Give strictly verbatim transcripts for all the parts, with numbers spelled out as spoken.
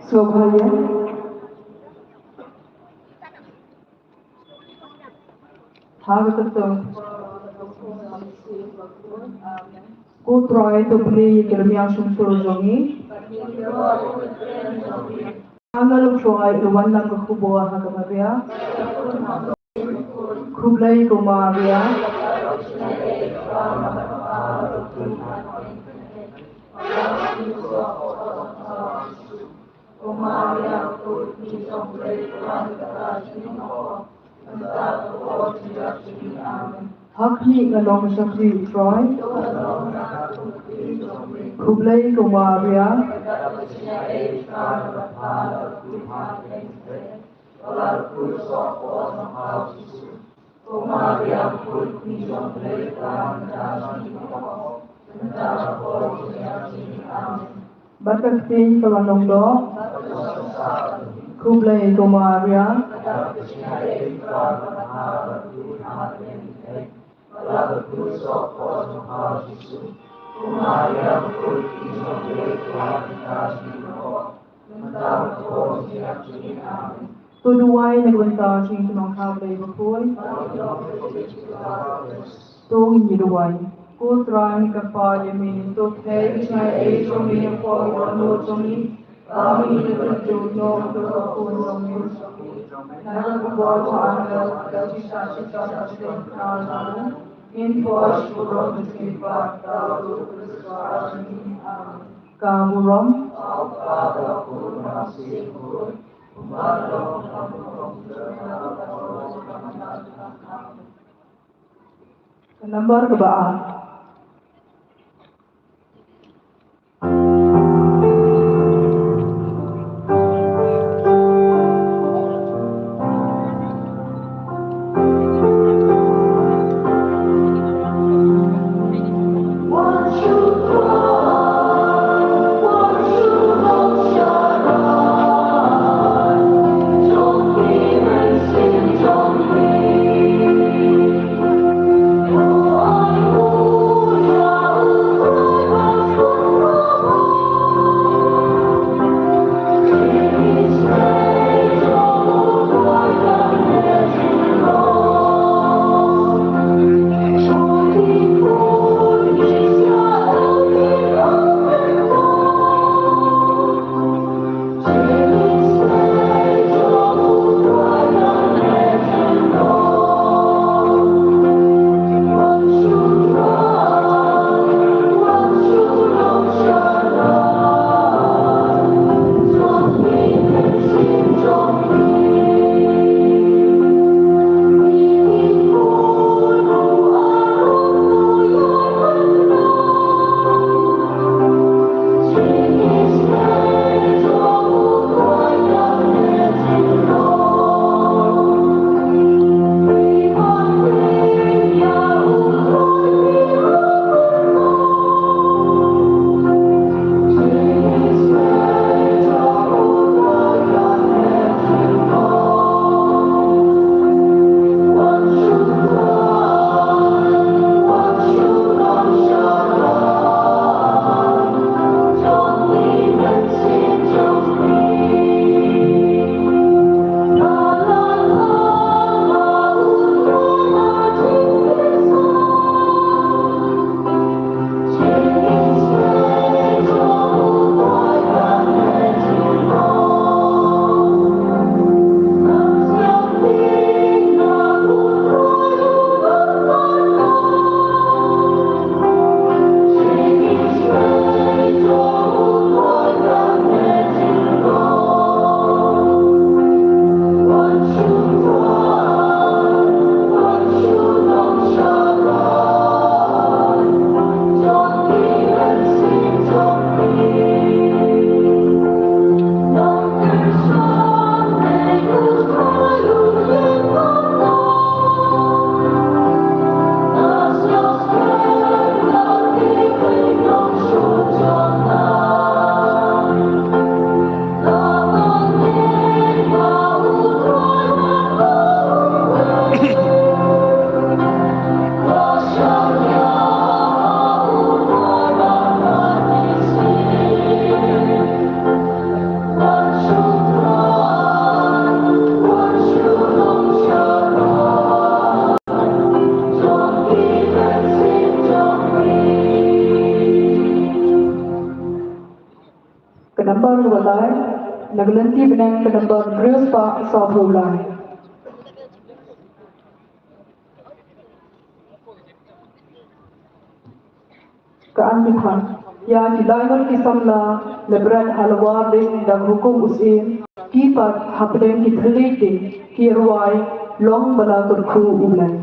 Sngewbha ïa. Ha kata ka, ko Trai, to plie ïa ki rmiang shyntur jong ngi. Angel u Trai u wan lang ka khubor ha ka Maria. Khublei ko Maria. Ha khmih, nga long ka shakri U Trai. Khublei ko Maria. Bad ka ktien ka la long doh. Khublei ko Maria. To duwai na ka bynta jong ka nongkha Blei bakhuid. To ngin ïa duwai. Ko Trai, ngi kyrpad ïa me, to theh ïa ka jingai ei jong me hapoh ka dohnud jong ngi. Ba ngin ïa kynduh noh ïa ka khun jong me. Na ka bor jong u angel, ka jingshah shitom ka jingkyrkhu jong u, ngin poi sha burom ka jingpang ka jong u Khrist. Amen. Ka burom. Ka number kaba ar. Nambar ba lai, na ka lynti bneng ka nambar hynriew spah sawphew lai. Ka Anmikha, ïa ki laingut ki samla, la bret ha Lawar Ding da ka hukum u Syiem, ki pat hapdeng ki thylliej ding, ki rwai, long ba la kyrkhu U Blei.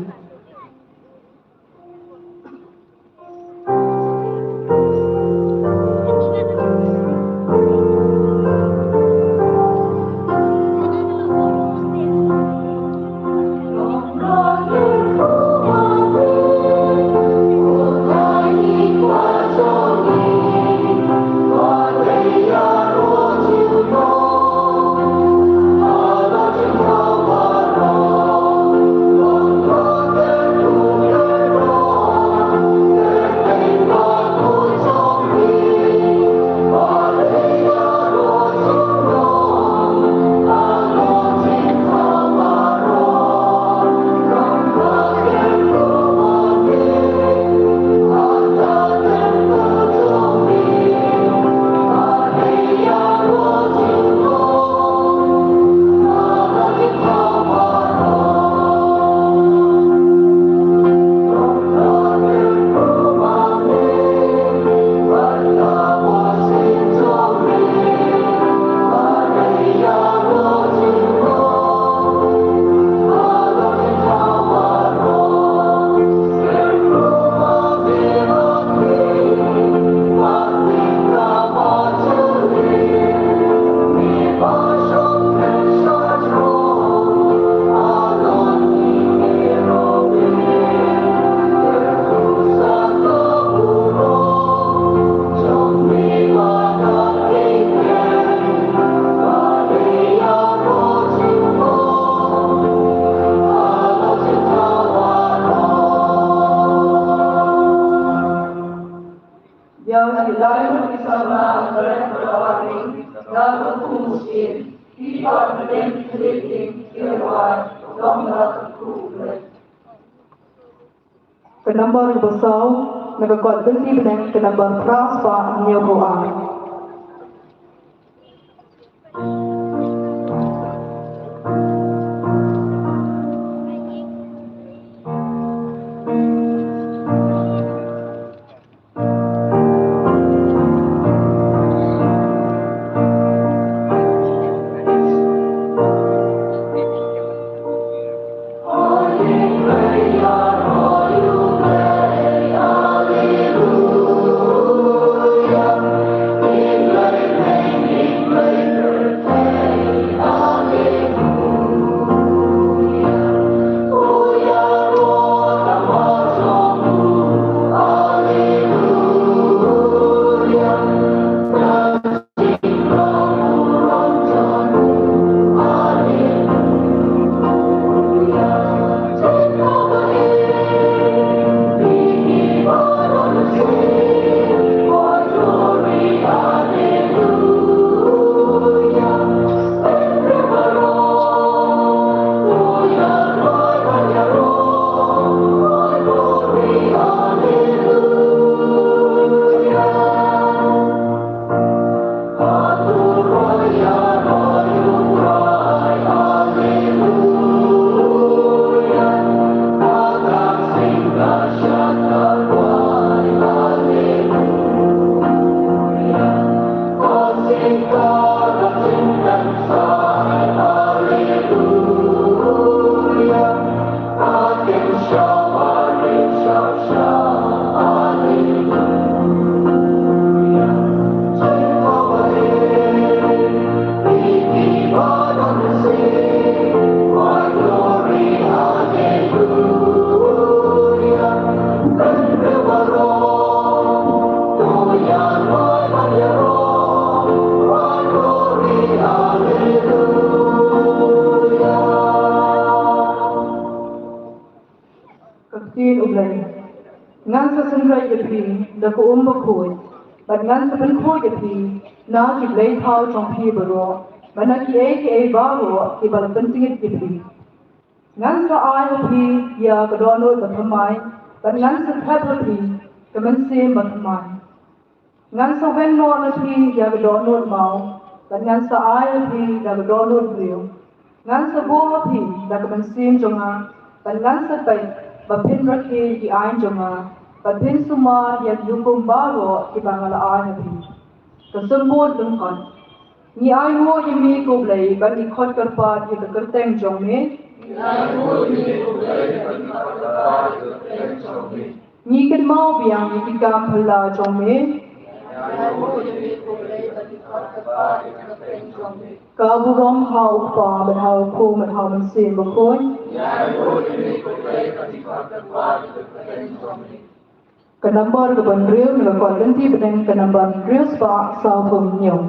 Ïa ki lai ngut ki samla ha ka reng ka dawar ring, da ka hukum u Syiem, ki pat hapdeng ki thylliej ding, ki rwai, long ba la kyrkhu U Blei. Ka nambar kaba saw, na ka kot lynti bneng, ka nambar phra spah hynñiewphew ar. Ka ktien U Blei. Ngan sa synreit ïa phi da ka um bakhuid, bad ngan sa pynkhuid ïa phi na ki blei thaw jong phi baroh, bad na kiei kiei baroh kiba la pyntngit ïa phi. Ngan sa ai ha phi ïa ka dohnud bathymmai, bad ngan sa thep ha phi ka mynsiem bathymmai. Ngan sa wen noh na phi ïa ka dohnud maw, bad ngan sa ai ha phi da ka dohnud briew. Ngan sa buh ha phi da ka mynsiem jong nga, bad ngan sa peit ba phin rakhe ïa ki aiñ jong nga, bad phin sumar ïa ki hukum baroh kiba nga la ai ha phi. Ka symboh lyngkot. Ngi ainguh ïa me ko Blei bad ngi khot kyrpad ïa ka kyrteng jong me. Ngi ainguh ïa me ko Blei bad ngi khot kyrpad ïa ka kyrteng jong me. Ngi kynmaw biang ïa ki kam phylla jong me. Ngi ainguh ïa me ko Blei bad ngi khot kyrpad ïa ka kyrteng jong me. Ka burom ha u Kpa bad ha u Khun bad ha u Mynsiem Bakhuid. Ngi ainguh ïa me ko Blei bad ngi khot kyrpad ïa ka kyrteng jong me. Ka number kaba hynriew na ka kot lynti bneng ka number hynriew spah saw phew hynñiew.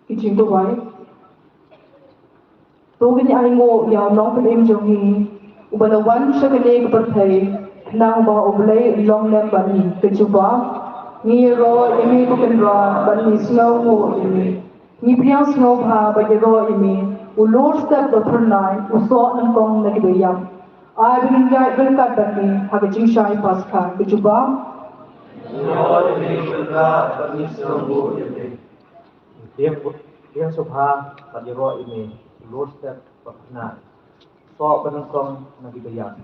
Ki jingduwai. To ngin ainguh ïa u Nongpynim jong ngi, uba la wan sha kane ka pyrthei, khnang ba U Blei un long lem bad ngi. Ka jubab, ngi ïaroh ïa me ko Kynrad, bad ngi sngewnguh ïa me. Ngi pdiang sngewbha bad ïaroh ïa me, u lur step ba phyrnai, u soh nyngkong na kiba ïap. Ai ba ngin ïaid ryngkat bad me ha ka jingshai Paskha. Ka jubab, ngi ïaroh ïa me ko Kynrad, bad ngi sngewnguh ïa me. Pdiang, pdiang sngewbha bad ïaroh ïa me, u lur step ba phyrnai, u soh ba nyngkong na kiba ïap.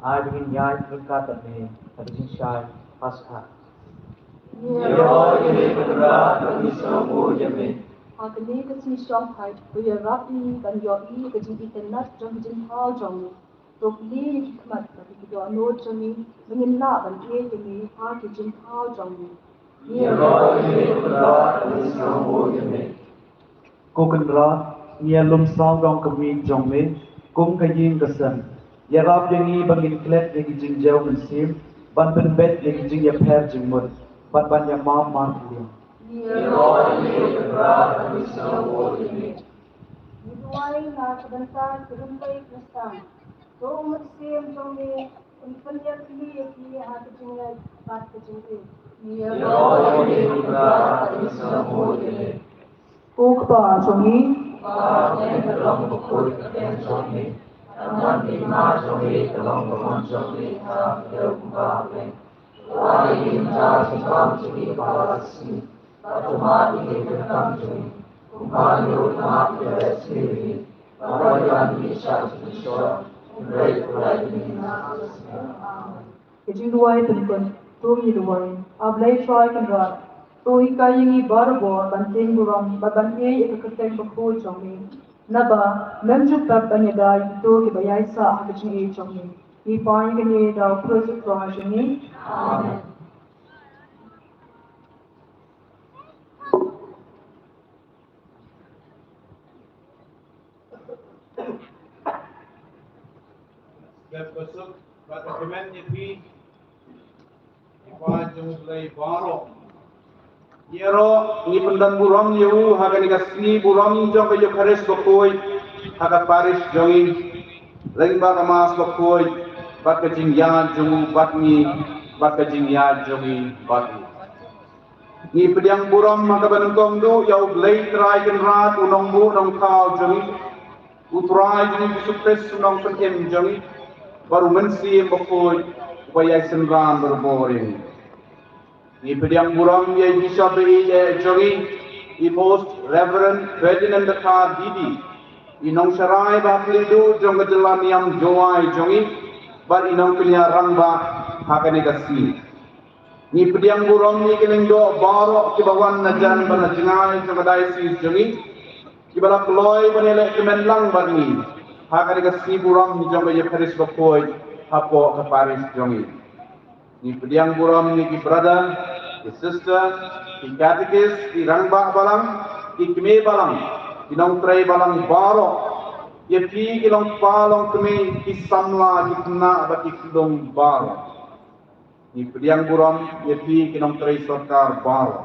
Ai ba ngin ïaid ryngkat bad me ha ka jingshai Paskha. Ngi ïaroh ïa me ko Kynrad, bad ngi sngewnguh ïa me. Ha kane ka sngi Shongphai, to ïarap ïa ngi ban ïohi ïa ka jingitynnad jong ka jingthaw jong me. To plie ïa ki khmat bad ïa ki dohnud jong ngi, ba ngin lah ban ïeit ïa me ha ki jingthaw jong me. Ngi ïaroh ïa me ko Kynrad, ngi sngewnguh ïa me. Ko Kynrad, ngi ïalum sawdong ka miej jong me kum ka ïing ka sem. Ïarap ïa ngi ba ngin klet ïa ki jingjaw mynsiem, ban pynbeit ïa ki jingïapher jingmut, bad ban ïamap markylliang. Ngi duwai na ka bynta ki rympei Khristan. To u Mynsiem jong me un pynïakhih ïa ki ha ka jingngeit bad ka jingïeit. Ko Kpa jong ngi. Ka jingduwai pynkut, to ngi duwai. A Blei Trai Kynrad, to hikai ïa ngi barabor ban tieng burom bad ban ïeit ïa ka kyrteng bakhuid jong me. Naba, mem ju pep ban ïada ïa kito kiba ïaisah ha ka jingïeit jong me. Ngi pan ïa kane da u Khrist u Trai jong ngi. Amen. Step ka suk, bad ka kmen ïa phi, ïa phi jong U Blei baroh. Ïaroh ngi pyndon burom ïa u ha kane ka sngi burom jong ka Eukharist bakhuid ha ka parish jong ngi. Lyngba ka Mass bakhuid, bad ka jingïaid jong u bad ngi, bad ka jingïaid jong ngi bad u. Ngi pdiang burom ha kaba nyngkong duh ïa U Blei Trai Kynrad, u nongbuh nongthaw jong ngi, U Trai jong ngi Jisu Khrist, u nongpynim jong ngi, bad U Mynsiem Bakhuid, uba ïai synran barabor ïa ngi. Ngi pdiang burom ïa i Bishop ba ïeit jong ngi, i Most Reverend Ferdinand Dkhar D D, i nongsharai ba khlieh duh jong ka jylla niam Jowai jong ngi, bad i nongkñia rangbah ha kane ka sngi. Ngi pdiang burom ïa ki lyngdoh baroh kiba wan na jan bad na jngai jong ka diocese jong ngi, kiba la kloi ban ïaleh kmen lang bad ngi ha kane ka sngi burom jong ka Eukharist bakhuid hapoh ka parish jong ngi. Ngi pdiang burom ïa ki brother, ki sister, ki katekist, ki rangbah balang, ki kmie balang, ki nongtrei balang baroh, ïa phi ki longpa longkmie, ki samla, ki khynnah bad ki khyllung baroh. Ngi pdiang burom ïa phi ki nongtrei sorkar baroh.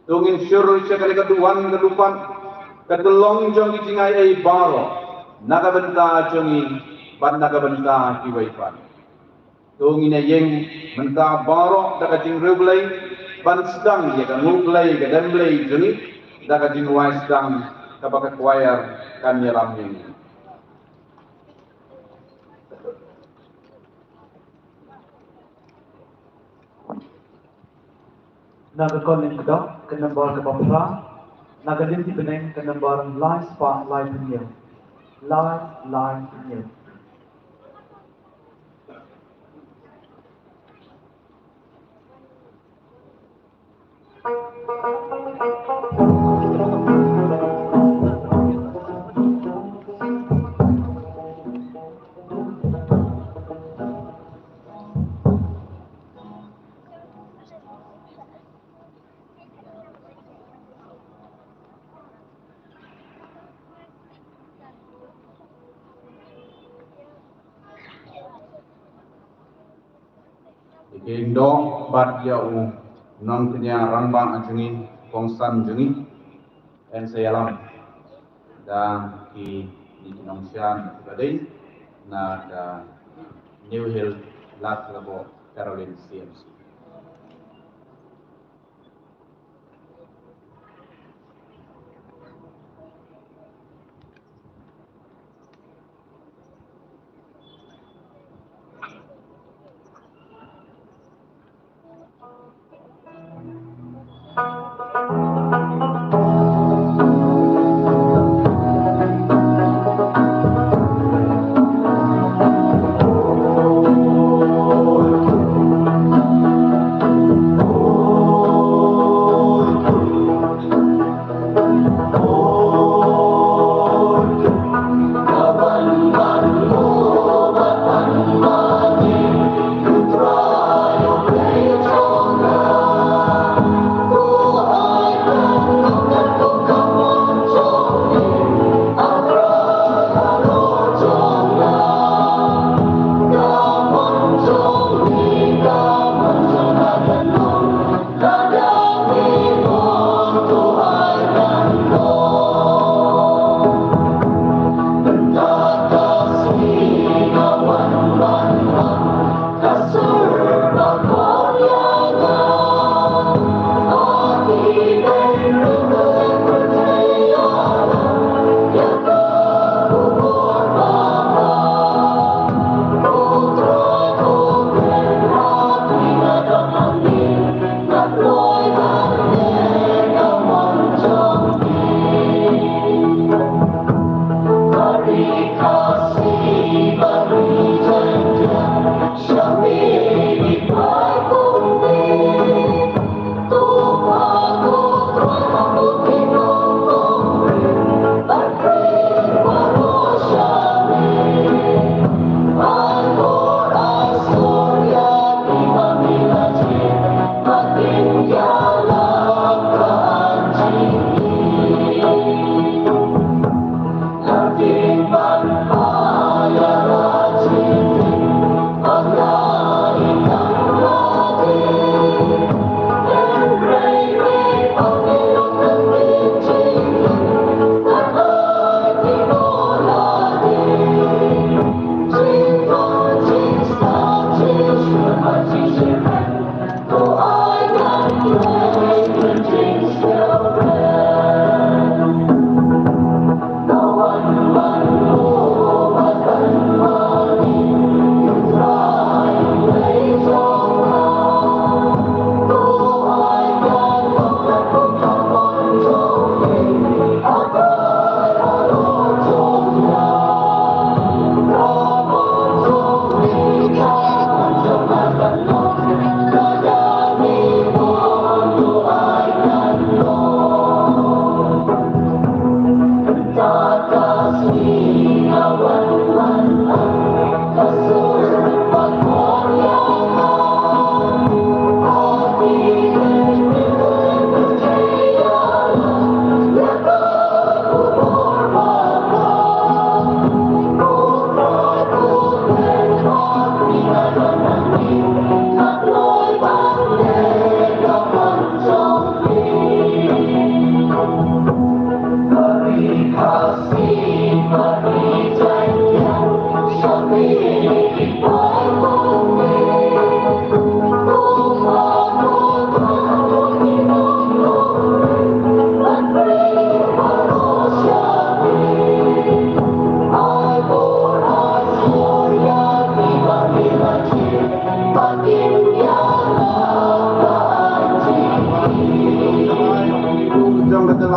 To ngin shu rung sha kane ka duwan ka dupat, ka tyllong jong ki jingai ei baroh, na ka bynta jong ngi bad na ka bynta kiwei pat. To ngin ïeng mynta baroh da ka jingriewblei, ban sdang ïa ka nguh blei ka dem blei jong ngi da ka jingwai sdang kaba ka choir kan ïalam ïa ngi. Na ka Khot Lyngkdong, ka nombor kaba phra, na ka lynti bneng, ka nombor lai spah lai phew hynñiew. Lai, lai, hynñiew. Ïa ki lyngdoh bad ïa u nongkñia rangbah jong ngi, kongsan jong ngi, yn sa ïalam da kine ki nongshan kiba dei na ka New Hill Ladthadlaboh Caroline C M C.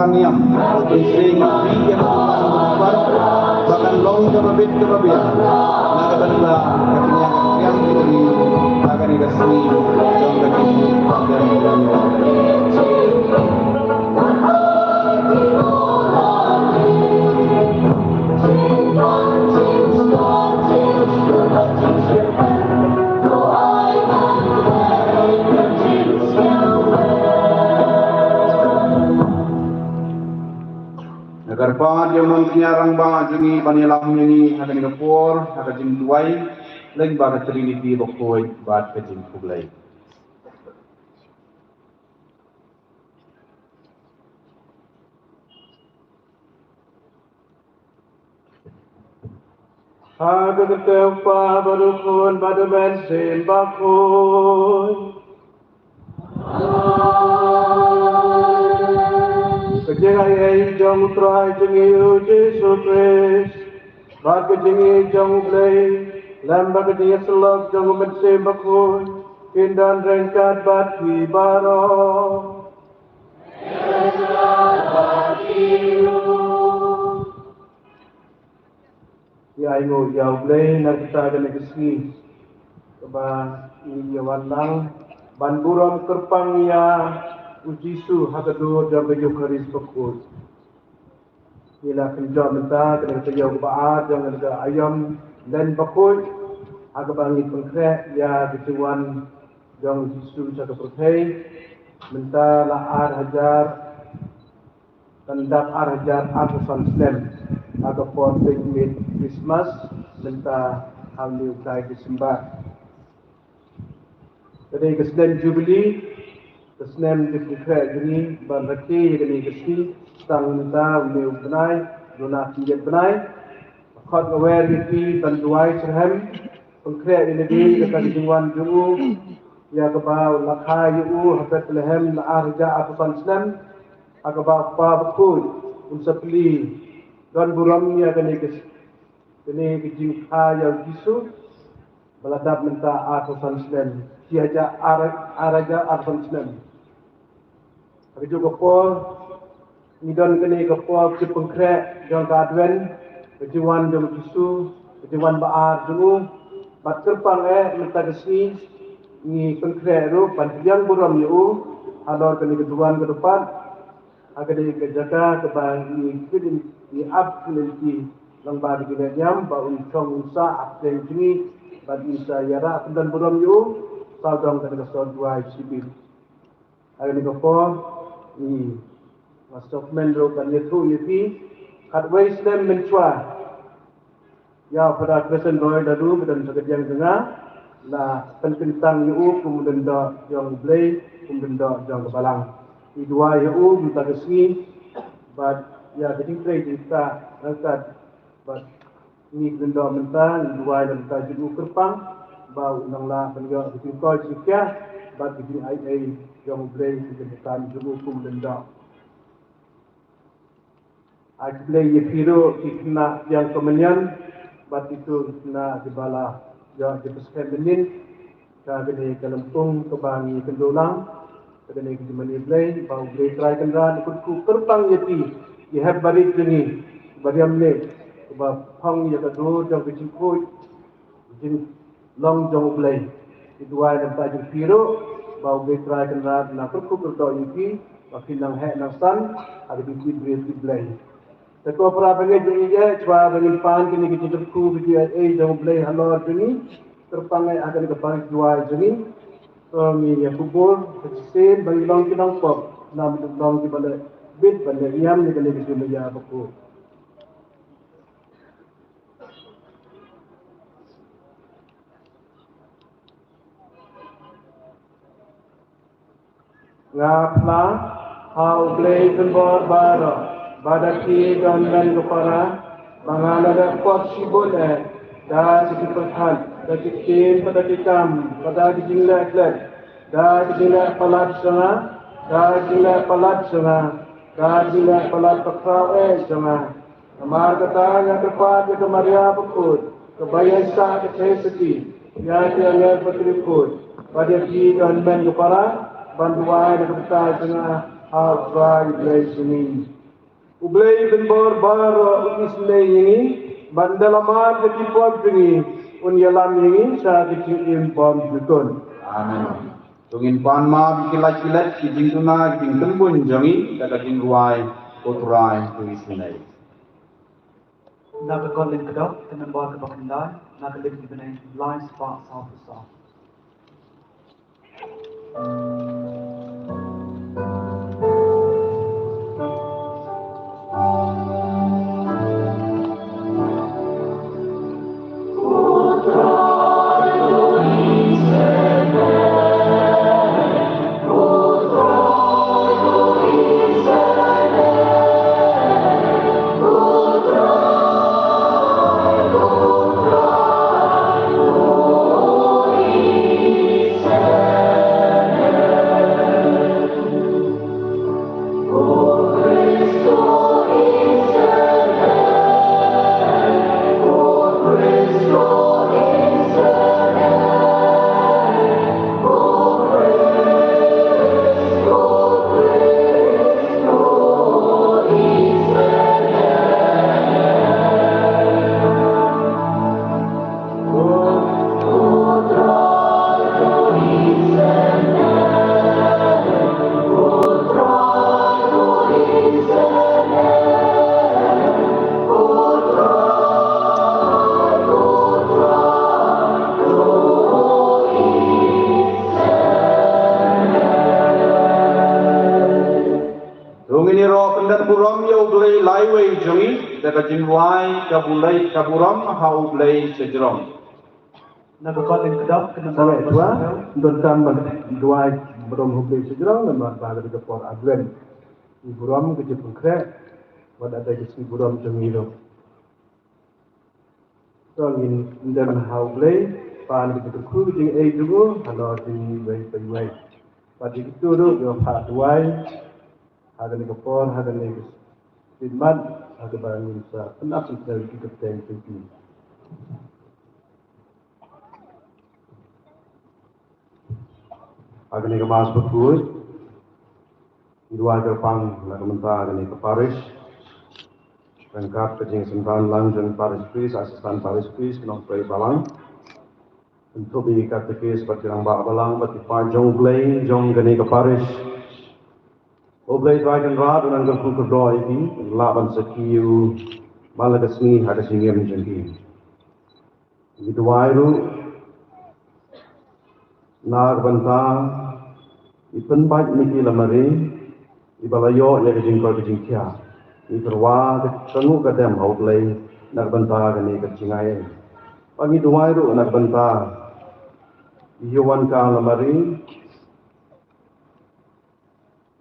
Niam, ïa ka sngi, ba kan long kaba bit kaba biang na ka bynta ka pynïaid ka sngi ha kane ka sngi jong ka jingïaid. Nga kyrpad ïa u nongkñia rangbah jong ngi ban ïalam ïa ngi ha kane ka por ha ka jingduwai lyngba ka Trinity bakhuid bad ka jingkhublei. Ha ka kyrteng u Kpa bad u Khun bad u Mynsiem Bakhuid. Ka jingaiei jong u Trai jong ngi u Jisu Khrist bad ka jingïeit jong u Blei lem bad ka jingïasyllok jong u Mynsiem Bakhuid kin don ryngkat bad phi baroh. Ïa ainguh ïa u Blei na ka bynta kane ka sngi kaba ngi ïa wan lang ban burom kyrpang ïa u Jisu ha ka dur jong ka Eukharist bakhuid. Ngi la kynjoh mynta kane ka taïew kaba ar jong ka aïom Lent bakhuid ha kaba ngi pynkhreh ïa ka jingwan jong u Jisu sha ka pyrthei mynta la ar hajar Kan dap ar hajar arphew san snem ha ka por peit miet Krismas mynta ha une u bnai Disembar. Ka dei ka snem Jubili, ka snem jingpynkhreh jong ngi ban rakhe ïa kane ka sngi tang mynta une u bnai, duna khyndiat bnai. Khot nga wer ïa phi ban duwai shitrhem pynkhreh ïa lade ïa ka jingwan jong u ïa kaba u la kha ïa u ha Bethlehem la ar hajar arphew san snem. Ha kaba u Kpa bakhuid un sa plie don burom ïa kane ka, kane ka jingkha ïa u Jisu ba la dap mynta arphew san snem, shi hajar ar, ar hajar arphew san snem. Ha kajuh ka por ngi don kane ka por jingpynkhreh jong ka Advent, ka jingwan jong u Jisu, ka jingwan ba ar jong u. Bad kyrpang eh mynta ka sngi ngi pynkhreh ruh ban pdiang burom ïa u halor kane ka duwan ka dewpat. Ha kane ka jaka kaba ngi kit, ngi ap kit lynti lyngba ka jingeh niam ba un shong un sah hapdeng jong ngi bad ngi sa ïarap pyndon burom ïa u sawdong kane ka sor duwai shibit. Ha kane ka por ngi nga sngewkmen ruh ban ïathuh ïa phi, khatwei snem mynshuwa ïa u Father Crescent Roy Laloo ba don ha ka diang jong nga, la pynkyntang ïa u kum u lyngdoh jong U Blei, kum u lyngdoh jong ka balang. Ngi duwai ïa u mynta ka sngi bad ïa ka jingtrei jingktah ryngkat bad ngi lyngdoh mynta, ngi duwai na ka bynta jong u, kyrpang ba u nang lah ban ïoh ka jingkoit jingkhiah bad ka jingaiei jong U Blei, ka jingkyrkhu jong u kum u lyngdoh. Ai khublei ïa phi ruh ki khynnah ïing ka mynnin bad kito ki khynnah kiba la ïoh jingpynsngew mynnin. Ka kane ka lympung kaba ngi kynduh lang, ka kane ka jingmane Blei, ba U Blei Trai Kynrad un kyrkhu kyrpang ïa phi, ki hep barit jong ngi, ba riam leh, kaba phong ïa ka dur jong ka jingkhuid, jinglong jong U Blei. Ngi duwai na ka bynta jong phi ruh, ba U Blei Trai Kynrad un kyrkhu kyrdoh ïa phi, ba phin nang heh nang san ha ka jingkit briew kit Blei. Te ko para bangeit jong ngi, shuwa ba ngin pan kane ka jingkyrkhu ka jingaiei jong U Blei halor jong ngi, kyrpang eh ha kane ka barit duwai jong ngi. To ngin ïa kubur, ka shisien ba ngin long ki nongpop, namar ngin long kiba leh bit ban leh niam ïa kane ka jingmaïa bakhuid. Nga phla ha U Blei Kynbor baroh, ba da ki don hynmen ko para, ba nga la leh pop shibun eh, da ki jingpyrkhat, da ki ktien, da ki kam, da ki jingleh klet, da ki jingleh palat jong nga, da ki jingleh palat jong nga, da ki jingleh palat bakhraw eh jong nga. Namar kata nga kyrpad ïa ka Maria bakhuid, kaba ïaisah ka theisotti, ïa ki angel bakhuid, bad ïa phi don hynmen ko para, ban duwai na ka bynta jong nga, Aba Blei jong ngi. U Blei ban bor baroh un isynei ïa ngi, ban da lamar da ki pop jong ngi, un ïalam ïa ngi sha ka jingim bymjukut. Amen. To ngin pan map ïa ki lait ki lait, ki jingduna, ki jingtynbuh jong ngi da ka jingrwai, Ko Trai to isynei. Na ka kot lyngkdop, ka nombor kaba khyndai, na ka lynnong bneng lai spah saw phew saw. To ngin ïaroh pyndep burom ïa U Blei laiwei jong ngi da ka jingrwai ka bulai ka burom ha U Blei shajrong. Na ka kot lyngkdop, ka nombor, sa wei, dua, don tam ban duwai burom ha U Blei shajrong, namar ba ka dei ka por Advent. Ngi burom ka jingpynkhreh, wat la dei ka sngi burom jong ngi ruh. To ngin ïa don ha U Blei, pan ka jingkyrkhu ka jingaiei jong u halor jong ngi iwei pa iwei. Bad ïa kito ruh kiba phah duwai ha kane ka por, ha kane ka khyndiat, ha kaba ngin sa pynap pyntrei ïa ki kyrteng jong ki. Ha kane ka Mass bakhuid, ngi duwai kyrpang na ka bynta kane ka parish, ryngkat ka jingsynran lang jong parish priest, assistant parish priest, ki nongtrei balang, kynthup ïa ki katekist bad ki rangbah balang bad ki paid jong U Blei jong kane ka parish. Ko Blei Trai Kynrad, u nang kyrkhu kyrdoh ïa ki, lah ban sakhi ïa u man la ka sngi ha ka jingim jong ki. Ngi duwai ruh na ka bynta i pynbeit Mickey Lamare, iba la ïoh ïa ka jingkoit ka jingkhiah. Ngi kyrwa ka nguh ka dem ha U Blei na ka bynta kane ka jingaiei. Bad ngi duwai ruh na ka bynta i Yowanka Lamare,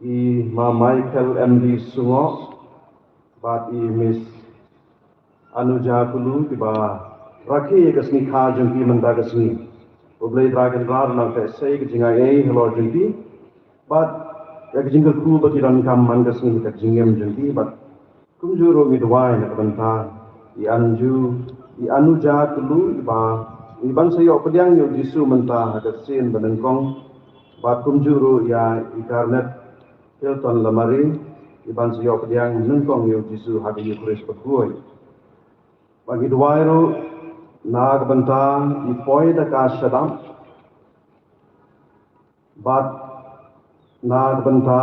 i Ma Michael M D Sungoh, bad i Miss Anuja Kulu, kiba rakhe ïa ka sngi kha jong ki mynta ka sngi. U Blei Trai Kynrad u nang pynshai ka jingaiei halor jong ki, bad ïa ka jingkyrkhu ba ki donkam man ka sngi ha ka jingim jong ki, bad kumjuh ruh ngi duwai na ka bynta i Anju, i Anuja Kulu, iba, iban sa ïoh pdiang ïa U Jisu mynta ha ka sien ba nyngkong, bad kumjuh ruh ïa i Garnet Hilton Lamare, iban sa ïoh pdiang nyngkong ïa U Jisu ha ka Eukharist bakhuid. Bad ngi duwai ruh na ka bynta i Poi Daka Shadap, bad na ka bynta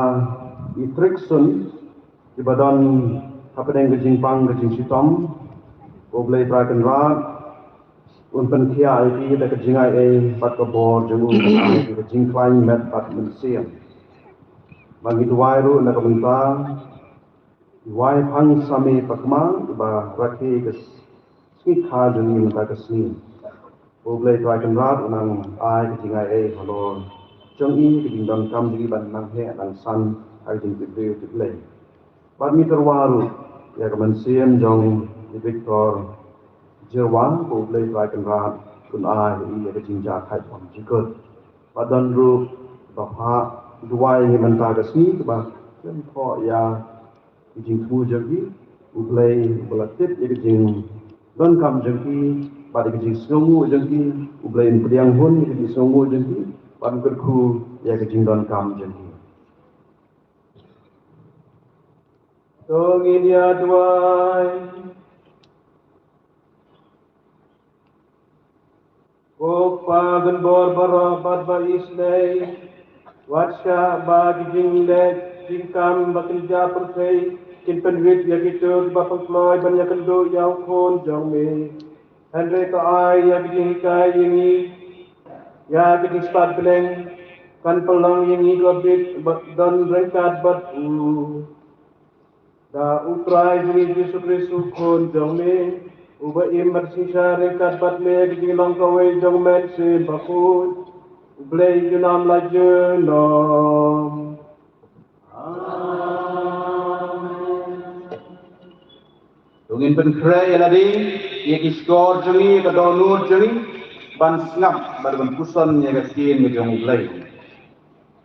i Trikson, iba don hapdeng ka jingpang ka jingshitom. Ko Blei Trai Kynrad un pynkhiah ïa ki da ka jingaiei bad ka bor jong u, ka jingkhlaiñ met bad mynsiem. Bad ngi duwai ruh na ka bynta i Waiphang Same Pakma, iba rakhe ka sngi kha jong ngi mynta ka sngi. Ko Blei Trai Kynrad u nang ai ka jingaiei halor jong i, ka jingdonkam jong i ban nang heh nang san ha ka jingtip briew tip Blei. Bad ngi kyrwa ruh ïa ka mynsiem jong i Victor Jyrwa, ko Blei Trai Kynrad un ai ïa i ïa ka jingjah khaid bymjukut. Bad don ruh ba phah duwai ngi mynta ka sngi, kaba khlem thoh ïa ki jingthmu jong ki, U Blei uba la tip ïa ki jingdonkam jong ki bad ïa ki jingsngewnguh jong ki. U Blei un pdiang hun ïa ki jingsngewnguh jong ki bad un kyrkhu ïa ki jingdonkam jong ki. To ngin ïa duwai. Ko Kpa gunbor baroh bad ba isynei, wat shah ba ki jingleh jingkam ba kin jia pyrthei kin pynwit ïa kito kiba pynkloi ban ïakynduh ïa u Khun jong me. Hynrei to ai ïa ki jinghikai ïa ngi, ïa ki jingspah bneng, kan pynlong ïa ngi ko bit ba don ryngkat bad u. Da U Trai jong ngi Jisu Khrist u Khun jong me, uba im bad synshar ryngkat bad me ha ka jinglong kawei jong U Mynsiem Bakhuid, U Blei junom la junom. Amen. To ngin pynkhreh ïa lade, ïa ki shkor jong ngi, ïa ka dohnud jong ngi, ban sngap bad ban puson ïa ka ktien ka jong U Blei.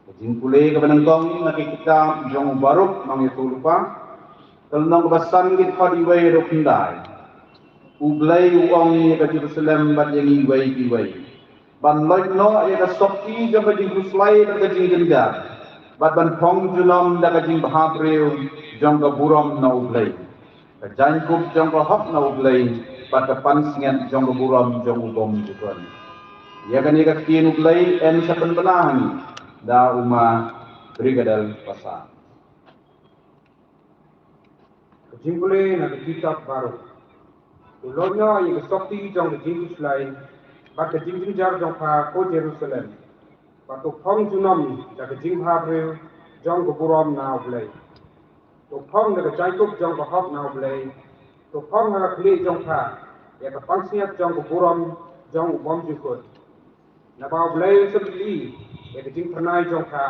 Ka jingpule kaba nyngkong na ka kitab jong u Baruk, nongïathuhlypa, ka lynnong kaba san, ka dkhot iwei haduh khyndai. U Blei u ong ïa ka Jerusalem bad ïa ngi iwei pa iwei, ban loit noh ïa ka sopti jong ka jingkhuslai bad ka jingjynjar, bad ban phong junom da ka jingbhabriew jong ka burom na U Blei, ka jaiñkup jong ka hok na U Blei, bad ka pansngiat jong ka burom jong u bymjukut. Ïa kane ka ktien U Blei yn sa pynbna ha ngi da u ma Brigadel Passah. Ka jingpule na ka kitab Baruk. To loit noh ïa ka sopti jong ka jingkhuslai bad ka jingjynjar jong pha, ko Jerusalem, bad to phong junom da ka jingbhabriew jong ka burom na U Blei. To phong da ka jaiñkup jong ka hok na U Blei. To phong ha ka khlieh jong pha ïa ka pansngiat jong ka burom jong u bymjukut. Naba U Blei un sa plie ïa ka jingphyrnai jong pha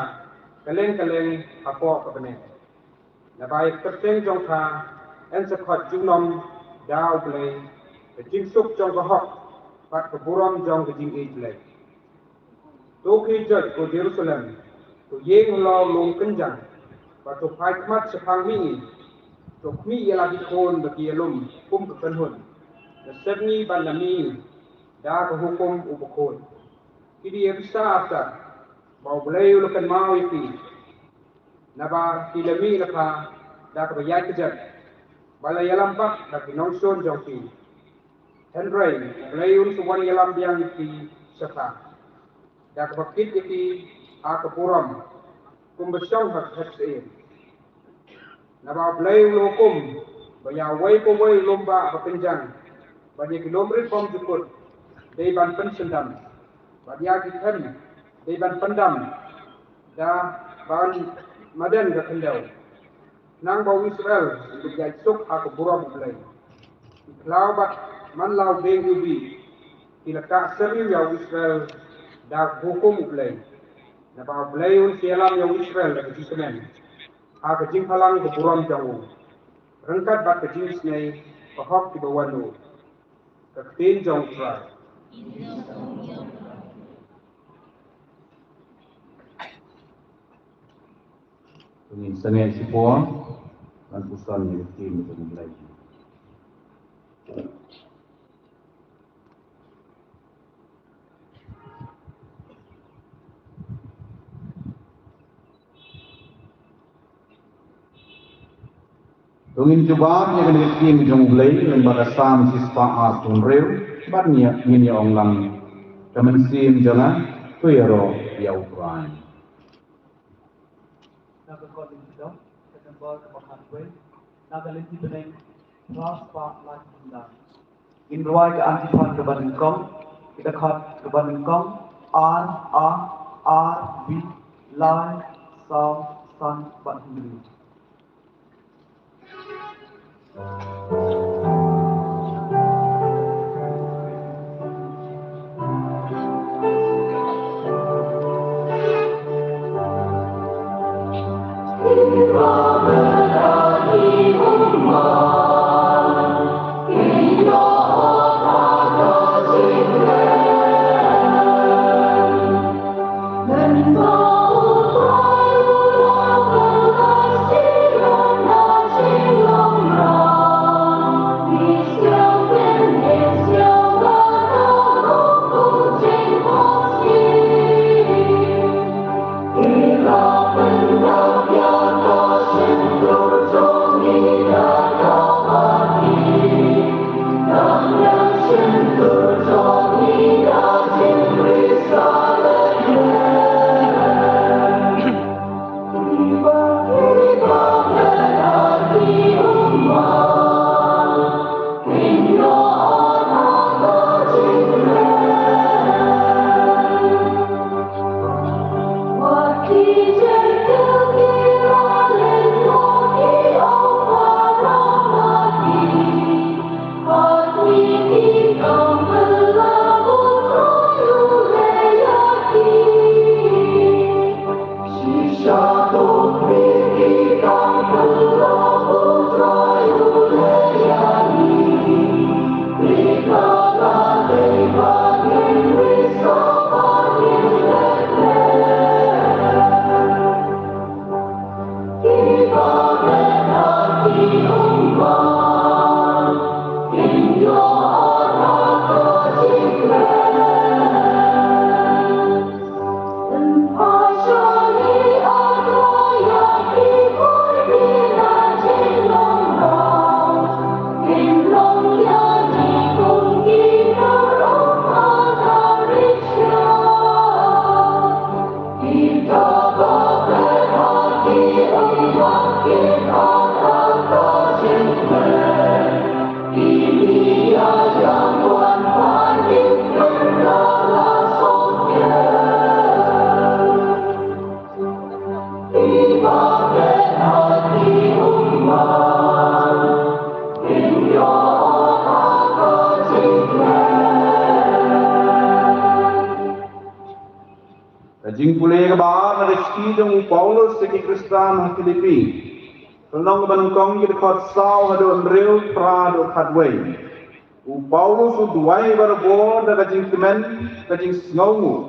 kylleng kylleng hapoh ka bneng. Naba ïa ka kyrteng jong pha yn sa khot junom da U Blei, ka jingsuk jong ka hok bad ka burom jong ka jingïeit Blei. To khie joit, ko Jerusalem, to ïeng halor lum kynjang, bad to phai khmat shaphang mihngi. To khmih ïa la ki khun ba ki ïalum kum ka kynhun, na sepngi bad na mihngi, da ka hukum u bakhuid. Ki dei ïa ki sa artat ba U Blei u la kynmaw ïa ki, naba ki la mih na pha da kaba ïaid kjat, ba la ïalam bak da ki nongshun jong ki. Hynrei U Blei un sa wan ïalam biang ïa ki sha pha, da kaba kit ïa ki ha ka burom kumba shong ha ka hep syiem. Naba U Blei u la hukum ba ïa uwei pa uwei u lum bah ba kynjang, bad ïa ki lum rit bymjukut, dei ban pynsyndam, bad ïa ki them dei ban pyndam da ban madan ka khyndew, khnang ba u Israel un ïaid suk ha ka burom U Blei. Ki khlaw bad man la u beng u bih, ki la kah syrngiew ïa u Israel da ka hukum U Blei. Naba U Blei un sa ïalam ïa u Israel da ka jingkmen ha ka jingphalang ka burom jong u, ryngkat bad ka jingisynei ka hok kiba wan na u. Ka ktien jong U Trai. To ngin sangeh shipor ban puson ïa ka ktien jong U Blei. To ngin jubab ïa kane ka ktien jong U Blei lyngba ka Salm shispah arphew hynriew, bad ngin ïa, ngin ïa ong lang: Ka mynsiem jong nga, to ïaroh ïa U Trai. Na ka Korinth, ka Korinth kaba khatwei, na ka lynti bneng, phra spah laiphew khyndai. Ngin rwai ka antiphon kaba nyngkong, ka dkhot kaba nyngkong, ar, a, ar, bi, lai, saw, san bad hynriew. Ka jingpule kaba ar na ka shithi jong u Paulus sha ki Khristan ha Philippi. Ka lynnong kaba nyngkong, ki dkhot saw haduh hynriew, phra haduh khatwei. U Paulus u duwai barabor da ka jingkmen, ka jingsngewnguh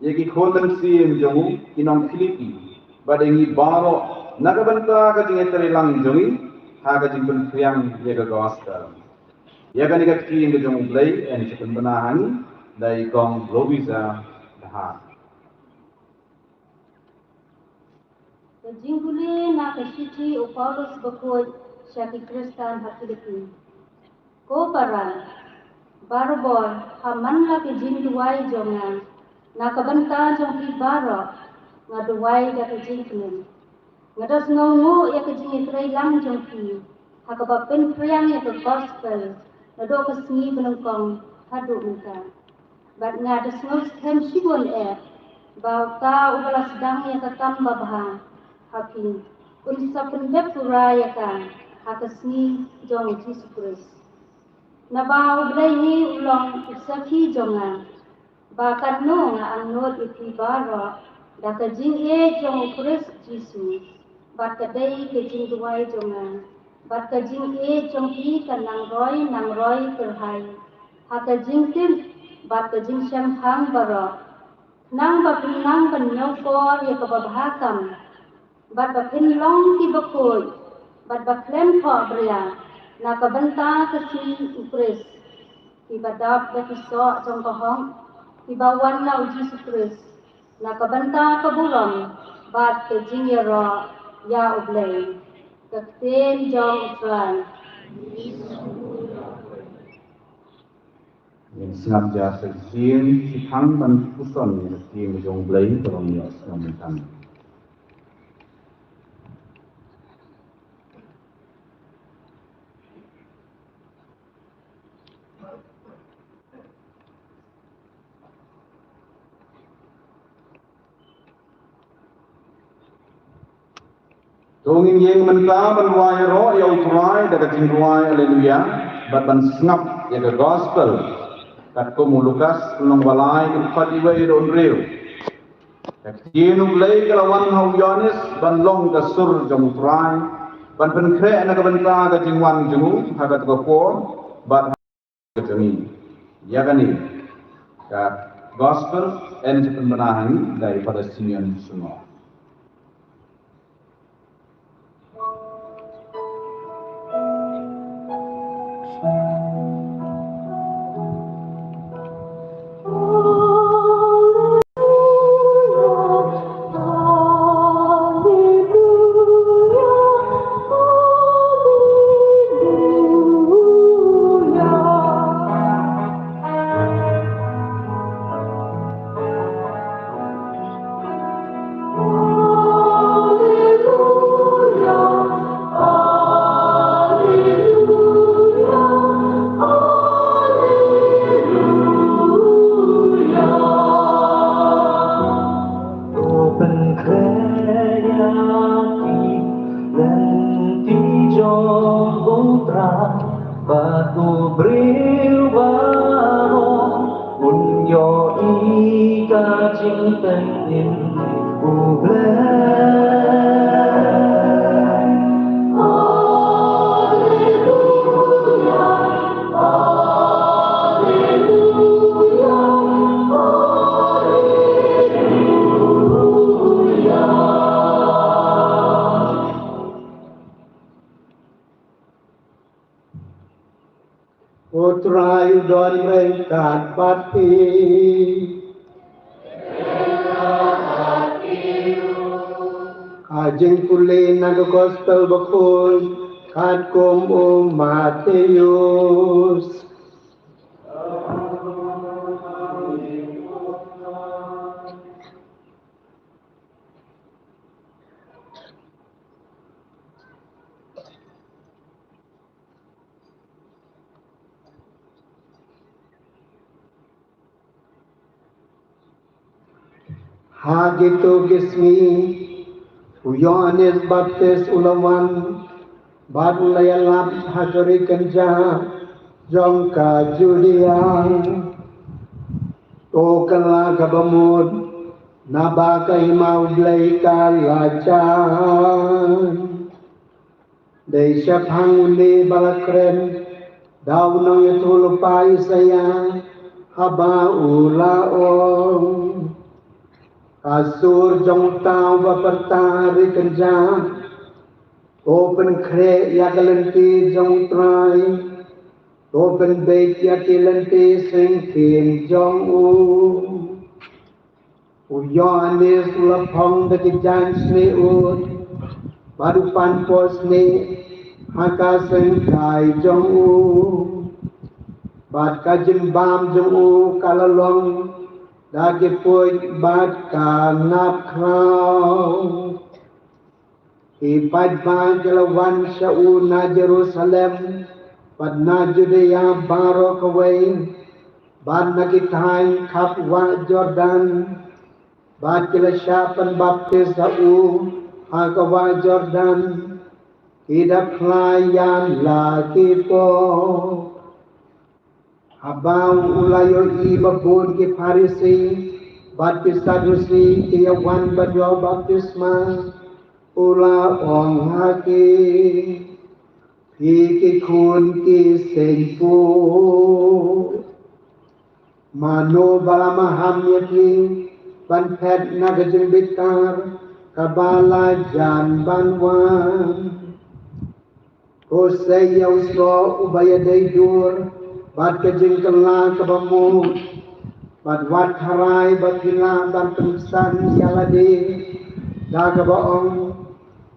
ïa ki khun mynsiem jong u, ki nong Philippi, bad ïa ngi baroh, na ka bynta ka jingïatreilang jong ngi ha ka jingpynphriang ïa ka gospel. Ïa kane ka ktien ka jong U Blei yn sa pynbna ha ngi da i kong Louisa Dkhar. Ka jingpule na ka shithi u Paulus bakhuid sha ki Khristan ha Philippi. Ko para, barabor ha man la ka jingduwai jong nga, na ka bynta jong phi baroh nga duwai da ka jingkmen. Nga da sngewnguh ïa ka jingïatreilang jong phi ha kaba pynphriang ïa ka gospel naduh ka sngi ba nyngkong haduh mynta. Bad nga da sngewskhem shibun eh ba uta uba la sdang ïa ka kam babha ha phi un sa pyndep pura ïa ka ha ka sngi jong U Jisu Khrist. Naba U Blei hi u long u sakhi jong nga ba katno nga angnud ïa phi baroh da ka jingïeit jong U Khrist Jisu, bad ka dei ka jingduwai jong nga, bad ka jingïeit jong phi ka nang roi nang roi kyrhai ha ka jingtip bad ka jingshemphang baroh, khnang ba phin nang ban ñiewkor ïa ka babha kam, bad ba phin long ki bakhuid bad ba khlem thohbria na ka bynta ka sngi U Khrist. Kiba dap da ki soh jong ka hok, kiba wan na U Jisu Khrist na ka bynta ka burom bad ka jingïaroh ïa U Blei. Ka ktien jong U Trai. Ngin sngap ïa ka ktien, shi thang ban puson ïa ka ktien jong U Blei, ka long ïa sngap mynta. To ngin ïeng mynta ban rwai ïaroh ïa U Trai da ka jingrwai Haleluya, bad ban sngap ïa ka gospel katkum u Lukas, lynnong ba lai, dkhot uwei haduh hynriew. Ka ktien U Blei ka la wan ha u Ïoannis ban long ka sur jong U Trai, ban pynkhreh na ka bynta ka jingwan jong u ha kata ka por, bad ha ka jong ngi. Ïa kane ka gospel yn sa pynbna ha ngi da i Father Simeon Sungor. Trai u don ryngkat bad phi. Ka jingpule na ka Gospel Bakhuid katkum u Mathaios. Ha kito ki sngi u Ïoannis Baptis u la wan bad u la ïalap ha ka ri kynjah jong ka Judia. To kylla kaba mut, naba ka hima U Blei ka la jan. Dei shaphang une ba la kren da u nongïathuhlypa Isaïah, haba u la ong: Ka sur jong uta uba pyrta ha ri kynjah: To pynkhreh ïa ka lynti jong U Trai, to pynbeit ïa ki lynti syngkien jong u. U Ïoannis u la phong da ki jaiñ snieh ud bad u pan poh snieh ha ka syngkai jong u. Bad ka jingbam jong u ka la long da ki puit bad ka nap khraw. Ki paidbah ki la wan sha u na Jerusalem bad na Judea baroh kawei, bad na ki thaiñ khap wah Jordan, bad ki la shah pynbaptis ha u ha ka wah Jordan, ki da phla ïa la ki pop. Haba u la ïohi ba bun ki Pharisi bad ki Sadusi ki ïa wan ban ïoh baptisma, u la ong ha ki: Phi ki khun ki seiñ pop, mano ba la maham ïa phi ban phet na ka jingbitar kaba la jan ban wan? Khuslai ïa u soh uba ïadei dur bad ka jingkylla kaba mut, bad wat tharai ba phi lah ban pynsan ïa lade da kaba ong: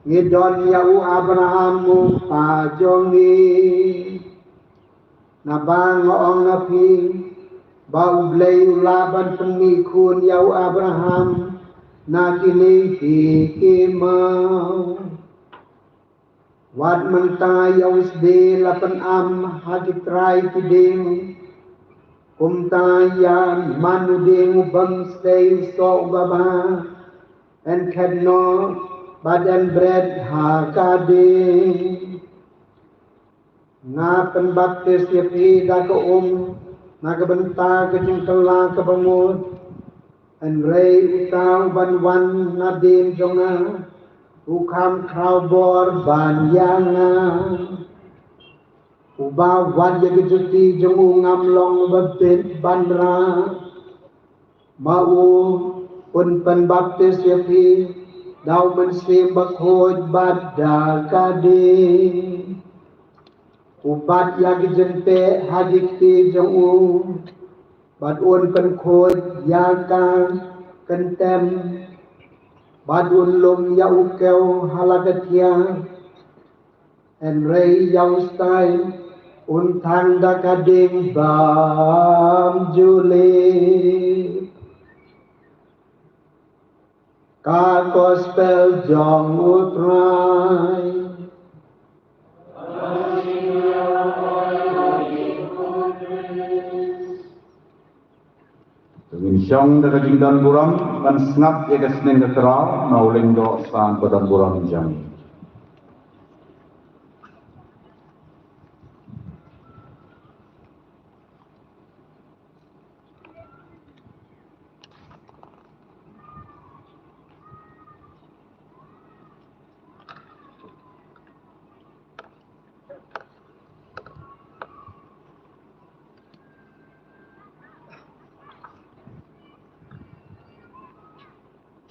Ngi don ïa u Abraham u kpa jong ngi. Naba nga ong ïa phi ba U Blei u lah ban pynmih khun ïa u Abraham na kine hi ki maw. Wat mynta ïa u sdie la pynam ha ki trai ki dieng. Kumta ïa man u dieng u bym sei u soh uba bha, yn khet noh bad yn bret ha ka dieng. Nga pynbaptis ïa phi da ka um na ka bynta ka jingkylla kaba mut, hynrei uta uban wan nadien jong nga u kham khraw bor ban ïa nga, uba wad ïa ki juti jong u ngam long uba bit ban rah. Ma u un pynbaptis ïa phi da U Mynsiem Bakhuid bad da ka dieng. U bat ïa ki jingteh ha ki kti jong u, bad un pynkhuid ïa ka kyntem, bad un lum ïa u kew ha la ka thiah. Hynrei ïa u stai un thang da ka dieng bymjuliew. Ka Gospel jong U Trai. Ngin shong da ka jingdon burom ban sngap ïa ka sneng ka thra na u lyngdoh san ba don burom jong ngi.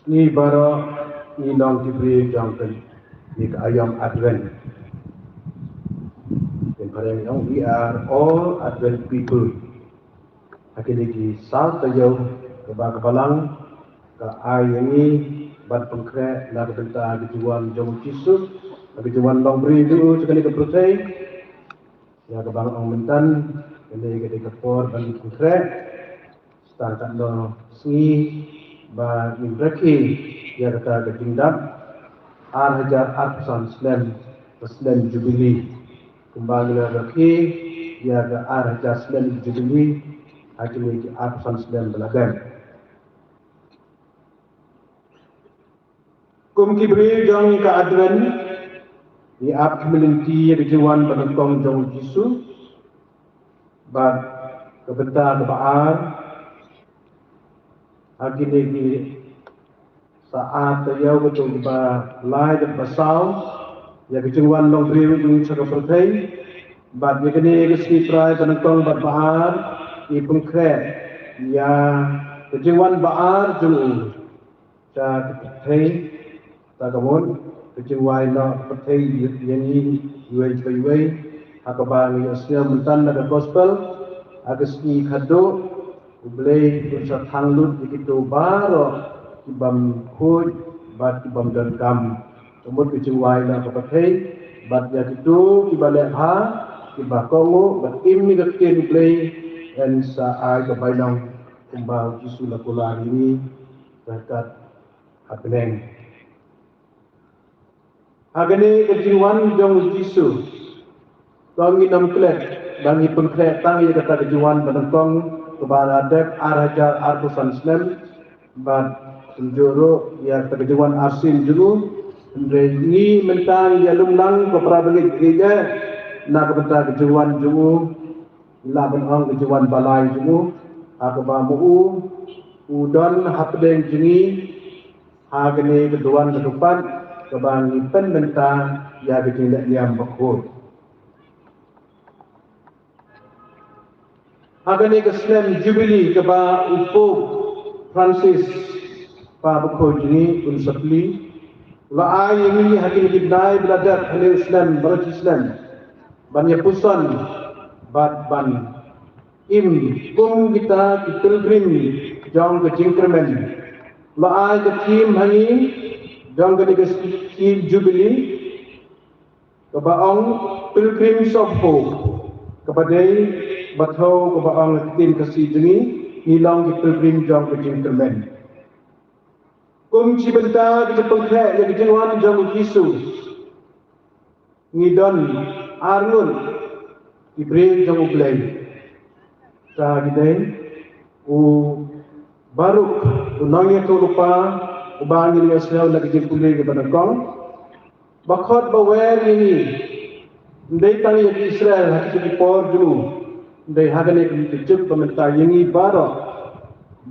Ngi baroh ngi long ki briew jong ka, ngi ka aïom Advent. Kin Mariang, you know, we are all Advent people. Ha kine ki saw taïew kaba ka Balang ka ai ïa ngi ban pynkhreh na ka bynta ka jingwan jong u Jisu, ka jingwan long briew jong u sha kane ka pyrthei. Ïa kaba nga ong mynta, kane ka dei ka por ban pynkhreh. Tang katno sngi ba ngin rakhe ïa kata ka jingdap ar hajar arphew san snem, ka snem Jubili. Kumba ngi la rakhe ïa ka ar hajar snem Jubili ha kine ki arphew san snem ba la dep. Kum ki briew jong ka Advent, ngi ap ki mlien ki ïa ka jingwan ba nyngkong jong u Jisu. Bad ka bynta kaba ar, ha kine ki saw taïew, katto kaba lai, kaba saw ïa ka jingwan long briew jong u sha ka pyrthei. Bad ïa kane ka sngi trai ba nyngkong bad ba ar, ngi pynkhreh ïa ka jingwan ba ar jong u sha ka pyrthei. Ta ka mut ka jingwai noh ka pyrthei ïa ngi iwei pa iwei, ha kaba ngi ïohsngew mynta na ka gospel, ha ka sngi khatduh, U Blei un sa thang lut ïa kito baroh ki bym khuid bad ki bym donkam. Ka mut ka jingwai noh ka pyrthei, bad ïa kito kiba leh bha, kiba kohnguh bad im ïa ka ktien U Blei, yn sa ai ka bainong kumba u Jisu la kular ïa ngi ryngkat ha bneng. Ha kane ka jingwan jong u Jisu, to ngin ym klet ba ngi pynkhreh tang ïa kata ka jingwan ba nyngkong kaba la dep ar hajar arphew san snem, bad kumjuh ruh ïa kata ka jingwan arsien jong u. Hynrei ngi mynta ngi ïalum lang, ko para bangeit, ïa na ka bynta ka jingwan jong u, la ban ong ka jingwan ba lai jong u, ha kaba ma u u don hapdeng jong ngi ha kane ka duwan ka dupat, kaba ngi pynmynta ïa ka jingleh niam bakhuid. Ha kane ka snem Jubili kaba u Pope Francis, Pa bakhuid jong ngi, un sa plie, u la ai ïa ngi ha kine ki bnai ba la dep, ha kine u snem, baroh shi snem, ban ïa puson bad ban im kum kita ki pilgrim jong ka jingkyrmen. La ai ka theme ha ngi jong kane ka theme Jubili, kaba ong Pilgrims of Hope, kaba dei, ba thew kaba ong ha ka ktien Khasi jong ngi, ngi long ki pilgrim jong ka jingkyrmen. Kum shi bynta ka jingpynkhreh ïa ka jingwan jong u Jisu, ngi don arngut ki briew jong U Blei. Te ki dei u Baruk, u nongïathuhlypa, uba ngin ïohsngew na ka jingpule kaba nyngkong. Ba khot ba wer ïa ngi, ym dei tang ïa ki Israel ha kito ki por jong u, hynrei ha kane ka juk ba mynta ïa ngi baroh,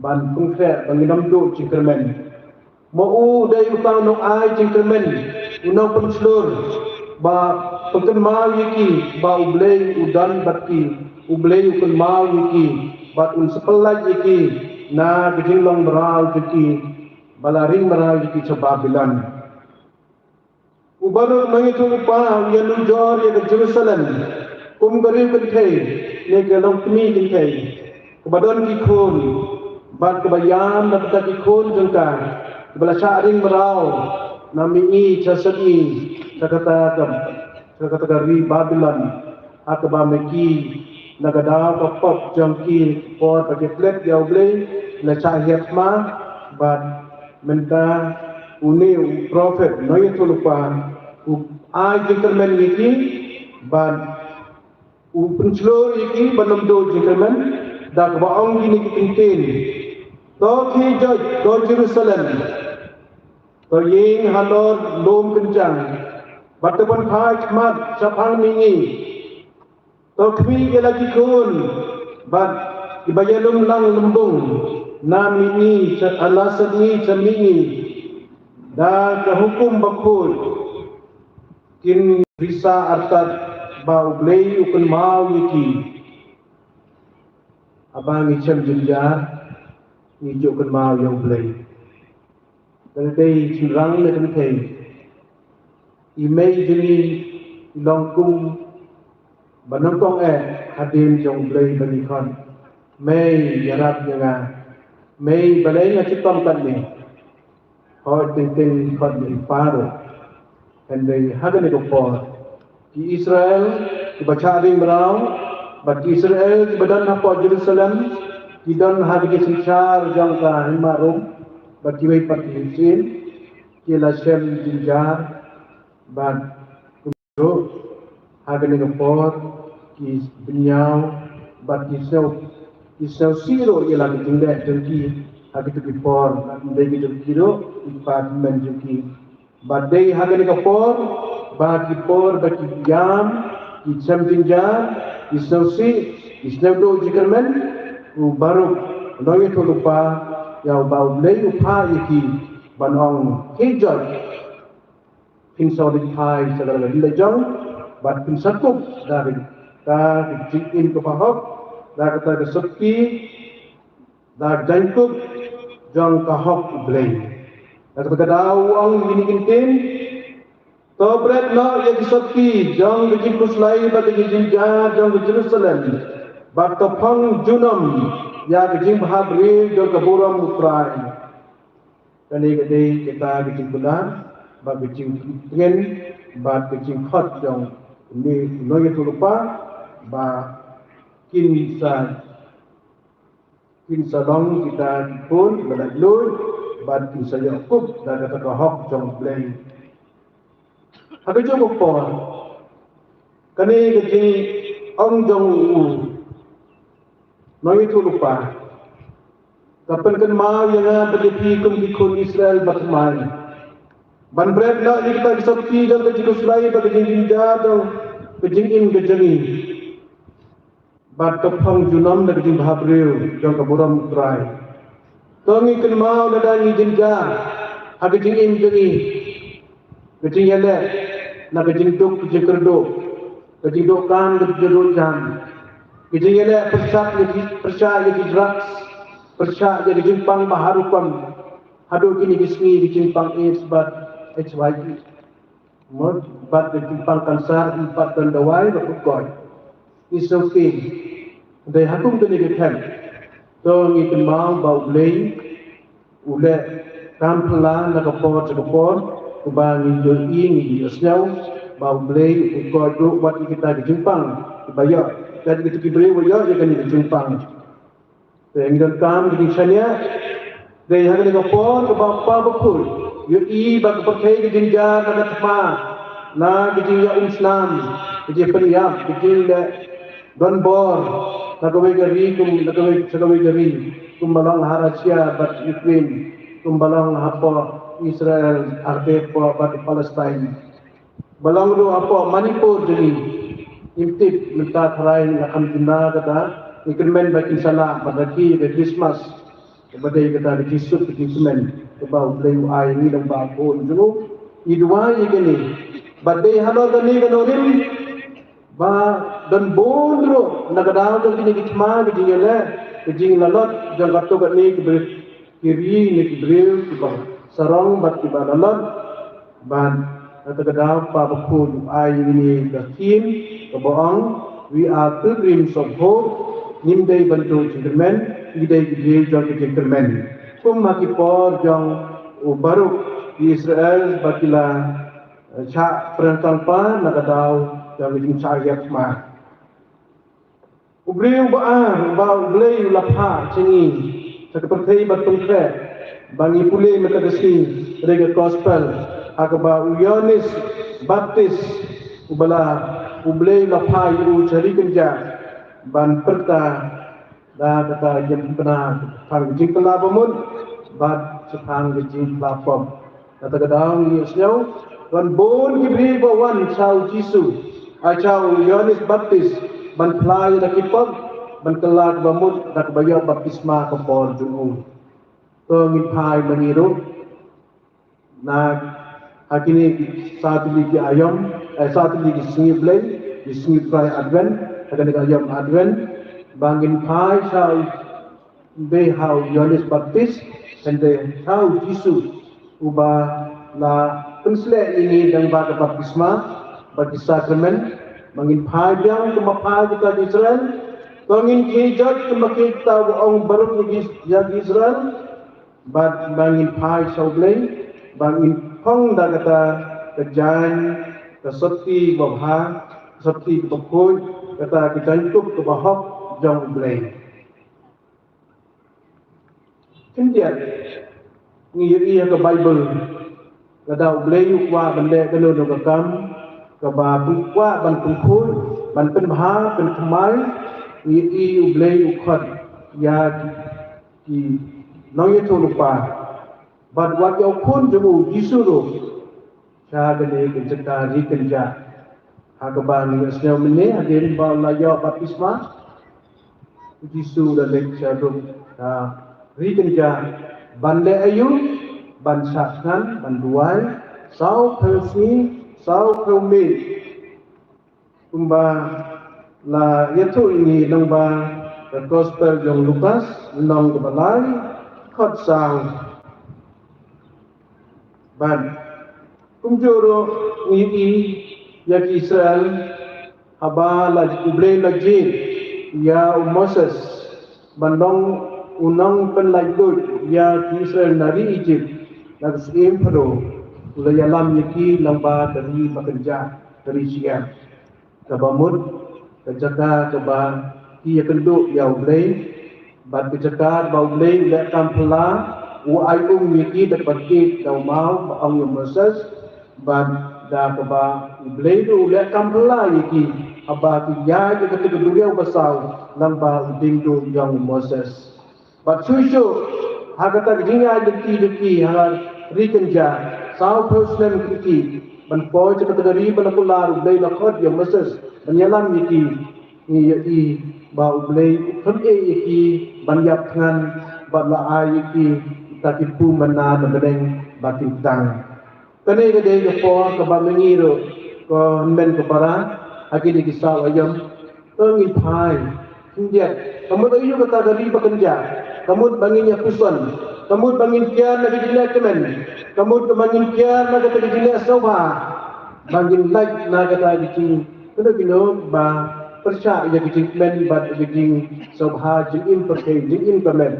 ban pynkhreh ba ngin ym duh jingkyrmen. Ma u dei uta u nongai jingkyrmen, u nongpynshlur, ba pynkynmaw ïa ki ba U Blei u don bad ki, U Blei u kynmaw ïa ki, bad un sa pyllait ïa ki na ka jinglong mraw jong ki, ba la ring mraw ïa ki sha Babilon. U Baruk nongïathuhlypa u ïanujor ïa ka Jerusalem kum ka riew kynthei, ne ka longkmie kynthei, kaba don ki khun, bad kaba ïam na bynta ki khun jong ka, kiba la shah ring mraw na mihngi sha sepngi sha kata ka, sha kata ka ri Babilon, ha kaba ma ki, na ka daw ka pop jong ki, por ba ki klet ïa U Blei, la shah hiar thma. Bad mynta une u prophet nongïathuhlypa u ai jingkyrmen ïa ki, bad u pynshlur ïa ki ban ym duh jingkyrmen, da kaba ong kine ki kyntien: To khie joit, to Jerusalem, to ïeng halor lum kynjang, bad to pynphai khmat shaphang mihngi. To khmih ïa la ki khun bad kiba ïalum lang lymbung na mihngi sha, la sepngi sha mihngi, da ka hukum bakhuid kin risa artat ba U Blei u kynmaw ïa ki. Haba ngi shem jynjar, ngi ju kynmaw ïa U Blei. Lada dei shynrang ne kynthei, i mei jong ngi i long kum Ba nyngkong eh hadien jong U Blei ba ngi khot, mei ïarap ïa nga, mei balei nga shitom katne. Hooid, teng teng ngi khot ïa i Pa ruh. Hynrei ha kane ka por ki Israel kiba shah ring mraw bad ki Israel kiba don hapoh Jerusalem ki don ha ka jingsynshar jong ka hima Rom bad kiwei pat ki hima Rom ki la shem jynjar bad kumjuh ha kane ka por ki bynñiaw bad ki sngewsih ruh ïa la ka jingleh jong ki ha kito ki por, bad ym dei ki jong ki ruh, ki kpa ki kmie jong ki. Bad dei ha kane ka por ba ki por ba ki ïam, ki shem jynjar, ki sngewsih, ki sngewduh jingkyrmen, u Baruk u nongïathuhlypa ïa uba U Blei u phah ïa ki ban ong, khie jot, phin sa wan phai sha ka lyndet jong, bad phin sa kup da ka jingim kaba hok da kata ka sotti, da ka jaiñkup jong ka hok U Blei. Da kata ka daw u ong ïa kine ki ktien, to bret noh ïa ki sotti jong ka jingkhuslai bad ka jingjynjar jong ka Jerusalem, bad to phong junom ïa ka jingbhabriew jong ka burom U Trai. Kane ka dei kata ka jingkular bad ka jingtngen bad ka jingkhot jong une u nongïathuhlypa ba kin sa, kin sa long kita ki khun ba laitluid bad kin sa ïoh kup da kata ka hok jong U Blei. Ha kajuh ka por kane ka jingong jong u nongïathuhlypa ka pynkynmaw ïa nga bad ïa phi kum ki khun Israel ba thymmai ban bret noh ïa kita ki sotti jong ka jingkhuslai bad ka jingjynjar jong ka jingim ka jong ngi, bad to phong junom da ka jingbhabriew jong ka burom U Trai. To ngi kynmaw lada ngi jynjar ha ka jingim jong ngi, ka jingïaleh na ka jingduk ka jingkyrduh, ka jingduh kam ka jingduh jam, ka jingïaleh pyrshah ïa ki, pyrshah ïa ki drugs, pyrshah ïa ki jingpang ba har rukom, haduh kine ki sngi ki jingpang AIDS bad HIV. Mut bad ka jingpang kansar, ym pat don dawai ba pynkoit. It's okay. Dei ha kum kane ka them to ngi kynmaw ba U Blei u leh kam phylla na ka por sha ka por, uba ngi ïohi, ngi ïohsngew ba U Blei u koit ruh wat ïa kita ki jingpang kiba ïoh, kat ïa kita ki briew ba ïoh ïa kane ka jingpang. Te ngi donkam ka jingshaniah. Dei ha kane ka por kaba u Kpa Bakhuid u ïohi ba ka pyrthei ka jynjar na ka thma, na ka jingïaumsnam, ka jingpynïap, ka jingleh donbor na kawei ka ri kum na kawei, sha kawei ka ri, kumba long ha Russia bad Ukraine, kumba long hapoh Israel, hapoh bad Palestine. Ba long ruh hapoh Manipur jong ngi. Ngim tip mynta tharai ngi la kham juna kata, ngi kyrmen ba kin sa lah ban rakhe ïa ka Krismas kaba dei kata ka jingsuk ka jingkmen kaba U Blei u ai ïa ngi lyngba u Khun jong u. Ngi duwai ïa kane. Bad dei halor kane ka nongrim ba don bun ruh na ka daw jong kine ki thma, ka jingïaleh, ka jinglalot jong katto katne ki briew, ki ri ne ki briew kiba sarong bad kiba lalot. Bad na kata ka daw Kpa Bakhuid u ai ïa ngi ka theme kaba ong, "We are pilgrims of hope." Ngim dei ban duh jingkyrmen, ngi dei ki briew jong ka jingkyrmen. Kum ha ki por jong u Baruk, ki Israel ba ki la, eh, shah pyrshang pa na ka daw jong ka jingshah ïa thma. U briew ba ar uba U Blei u la phah sha ngi sha ka pyrthei ba tyngkhreh, ba ngi pule mynta ka sngi, ka dei ka gospel, ha kaba u Ïoannis Baptis uba la, U Blei u la phah ïa u sha ri kynjah ban pyrta da kata ka jingpynbna shaphang ka jingkylla bamut bad shaphang ka jingkylla pop. Kata ka daw ngi ïohsngew, wan bun ki briew ba wan sha u Jisu, ah, sha u Ïoannis Baptis ban phla ïa la ki pop, ban kylla ka bamut da kaba ïoh baptisma ka por jong u. To ngin phai ma ngi ruh na ha kine ki saw tylli ki aïom, eh, saw tylli ki sngi Blei, ki sngi Trai Advent, ha kane ka aïom Advent, ba ngin phai sha u Ym dei ha u Ïoannis Baptis, hynrei ha u Jisu uba la pynsleh ïa ngi lyngba ka baptisma bad ki sakramen, Ba ngin phai biang kumba phai kita ki Israel. Ba ngin khie jot kumba khie kita ba ong baroh ïa ki Israel. Bad ba ngin phai sha U Blei, ba ngin phong da kata ka jaiñ, ka sotti kaba bha, ka sotti kaba khuid, kata ka jaiñkup kaba hok jong U Blei. Khyndiat, ngi ïohi ha ka Baibl, lada U Blei u kwah ban leh kano kano ka kam kaba pynkwah ban pynkhuid, ban pynbha, pynthymmai, ngi ïohi U Blei u khot ïa ki nongïathuhlypa. Bad wat ïa u Khun jong u Jisu ruh sha kane ka jaka ri kynjah. Ha kaba ngi ïohsngew mynne hadien ba la ïoh baptisma, u Jisu u la leit sharum ka ri kynjah ban leh aïu? Ban shah thngan, ban duwai, saw phew sngi, saw phew miet. Kumba la ïathuh ïa ngi lyngba ka Gospel jong u Lukas, lynnong kaba lai, dkhot saw. Bad kumjuh ruh ngi ïohi ïa ki Israel, haba la, U Blei u la jied ïa u Moses ban long u nongpynlait luid ïa ki Israel na ri Ijipt, na ka syiem Pharaoh, u la ïalam ïa ki lyngba ka ri bakynjah, ka ri shyiap. Kaba mut ka jaka kaba ki ïakynduh ïa U Blei, bad ka jaka ba U Blei u leh kam phylla, u ai um ïa ki da kaba kit da u maw, ba ong ïa u Moses, bad da kaba U Blei ruh u leh kam phylla ïa ki haba ki ïaid ïa kata ka duriaw basaw lyngba u dieng duh jong u Moses. Bad shuh shuh ha kata ka jingïaid lynti lynti ha ri kynjah, saw phew snem kynti, ban poi sha kata ka ri ba la kular, U Blei u la khot ïa u Moses ban ïalam ïa ki. Ngi ïohi ba U Blei u khlem ïeh ïa ki ban ïap thngan, bad la ai ïa ki kita ki pum manna na bneng ba kin tang. Kane ka dei ka por kaba ma ngi ruh, ko hynmen ko para, ha kine ki saw aïom, to ngin phai khyndiat. Ka mut aïu kata ka ri bakynjah? Ka mut ba ngin ïa puson, ka mut ba ngin kiar na ka jingleh kmen, ka mut ba ngin kiar na kata ka jingleh sngewbha, ba ngin lait na kata ka jing, kano kano ba pyrshah ïa ka jingkmen bad ka jingsngewbha, jingim pyrthei, jingim ka met.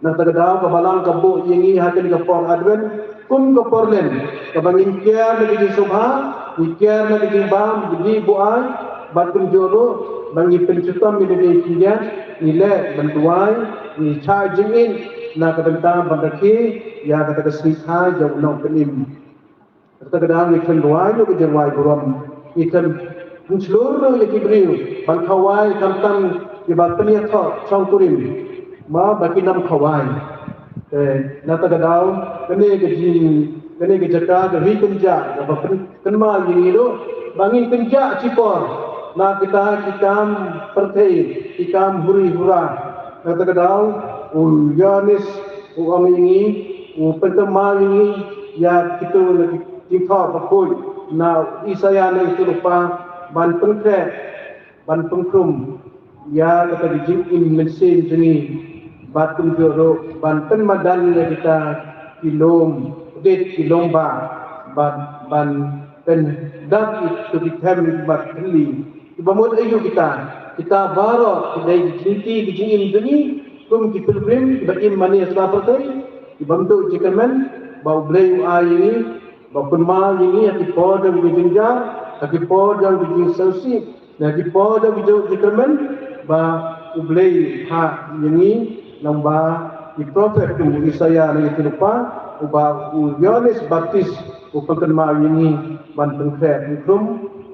Na kata ka daw ka Balang ka buh ïa ngi ha kane ka por Advent kum ka por len kaba ngin kiar na ka jingsngewbha, ngin kiar na ka jingbam, ka jingbuaid, bad kumjuh ruh ba ngin pynshitom ïa lade khyndiat, ngi leh ban duwai, ngi shah jingim na ka bynta ban rakhe ïa kata ka sngi thaw jong u Nongpynim. Kata ka daw ngi khlem duwai ïa ka jingrwai burom, ngi khlem pynshlur ïa ki briew ban khawai, khamtam kiba pynïathoh shongkurim, ma ba kin ym khawai. Te na kata ka daw, kane ka jing, kane ka jaka ka ri kynjah kaba pyn-, kynmaw ïa ngi ruh ba ngin kynjah shipor na kita ki kam pyrthei, ki kam huri hura. Na kata ka daw u Ïoannis u ong ïa ngi, u pynkynmaw ïa ngi ïa kito na ki jingthoh bakhuid na u Isaïah na ïa kito lypa, ban pynkhreh, ban pynkhrum ïa kata ka jingim mynsiem jong ngi, bad kumjuh ruh ban pynmadan ïa kita ki lum, ki lum bah, bad ban pyndap ïa kito ki them bad thylli. Kiba mut aïu kita? Kita baroh ki dei ki jingim jong ngi kum ki pilgrim kiba im mane ha sla pyrthei, kiba mut jingkyrmen ba U Blei u ai ïa ngi, ba kynmaw ïa ngi ha ki por jong ki jingjia, ha ki por jong ki jingsngewsih, ha ki por jong ki jingkyrmen, ba U Blei u phah ïa ngi lyngba ki prophet kum u Isaïah na ïa kito lypa, uba u Ïoannis Baptist u pynkynmaw ïa ngi ban pynkhreh pynkhrum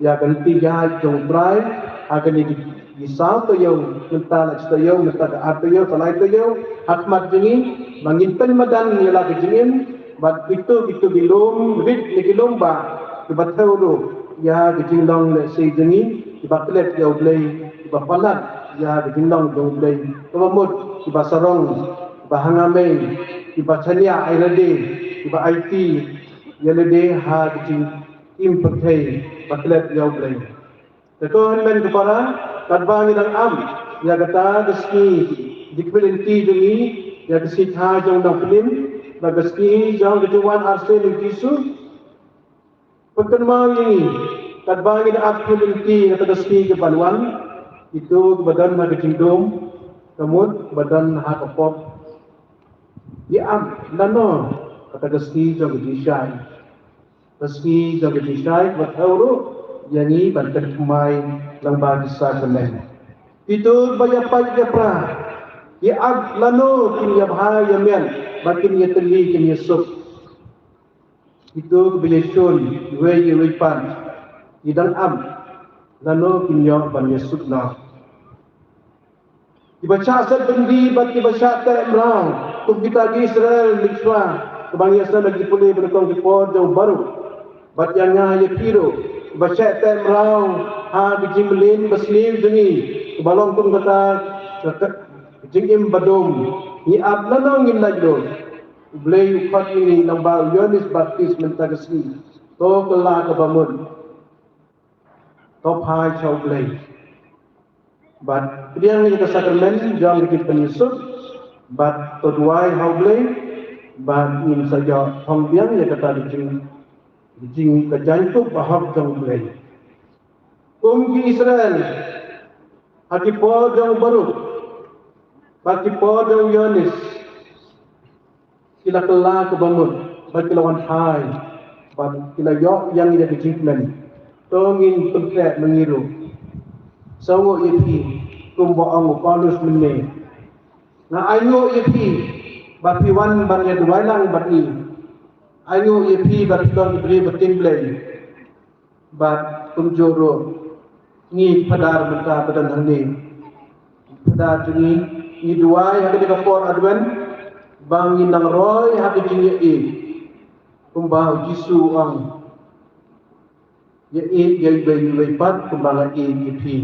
ïa ka lynti ïaid jong U Trai ha kine ki, ki saw taïew, mynta la shi taïew, mynta ka ar taïew, ka lai taïew ha khmat jong ngi, ba ngin pynmadan ïa la ka jingim bad kito, kito ki lum rit ne ki lum bah kiba thew ruh ïa ka jinglong lehse jong ngi, kiba klet ïa U Blei, kiba palat ïa ka jinglong jong U Blei, kaba mut kiba sarong, kiba hanga mei, kiba shaniah ïa lade, kiba aiti ïa lade ha ka jingim pyrthei ba klet ïa U Blei. Te ko hynmen ko para, katba ngi dang am ïa kata ka sngi jingkmen lynti jong ngi, ïa ka sngi thaw jong u Nongpynim, bad ka sngi jong ka jingwan arsien u Jisu, pynkynmaw ïa ngi Katba ngin ap ki lynti na kata ka sngi ka ban wan, kito kiba don ha ka jingdum, ka mut ba don ha ka pop, ki ap lano kata ka sngi jong ka jingshai. Ka sngi jong ka jingshai kaba thew ruh ïa ngi ban pynthymmai lyngba ki sakramen. Kito ba ïa pait ïa pra, ki ap lano kin ïa bha ïa miat, ba kin ïa tylli kin ïa suk. Kito kiba ïa shun iwei ïa iwei pat, ki dang ap lano kin ïoh ban ïa suk noh. Kiba shah set byndi bad kiba shah teh mraw, kum kita ki Israel mynshwa, kaba ngi ïa sngap ha ki pule ba nyngkong ki por jong u Baruk. Bad ïa nga ïa phi ruh, kiba shah teh mraw ha ki jingmlien basniew jong ngi, kiba long kum kata ka, ka, ka jingim ba dum, ngi ap lano ngim lait lut. U Blei u khot ïa ngi lyngba u Ïoannis Baptis mynta ka sngi. To kylla kaba mut. To phai sha u Blei. Bad pdiang ïa ka sakramen jong ka jingpynïasuk, bad to duwai ha u Blei, bad ngin sa ïoh thong biang ïa kata ka jing, ka jing ka jaiñkup bahok jong u Blei. Kum ki Israel ha ki por jong u Baruk, bad ki por jong u Ïoannis, ki la kylla kaba mut, bad ki la wan phai, bad ki la ïoh ïa ka jingkmen. To ngin pynkhreh ma ngi ruh. Sngewnguh ïa phi, kumba ong u Paulus mynne. Nga ainguh ïa phi ba phi wan ban ïa duwai lang bad ngi. Ainguh ïa phi ba phi don ki briew ba tieng Blei. Bad kumjuh ruh ngi Phadar mynta ba don hangne. Phadar jong ngi, ngi duwai ha kane ka por Advent ba ngin nang roi ha ka jingïaieit. Kumba u Jisu u ong, ïaieit ïa iwei ïa iwei pat kumba nga ïeit ïa phi.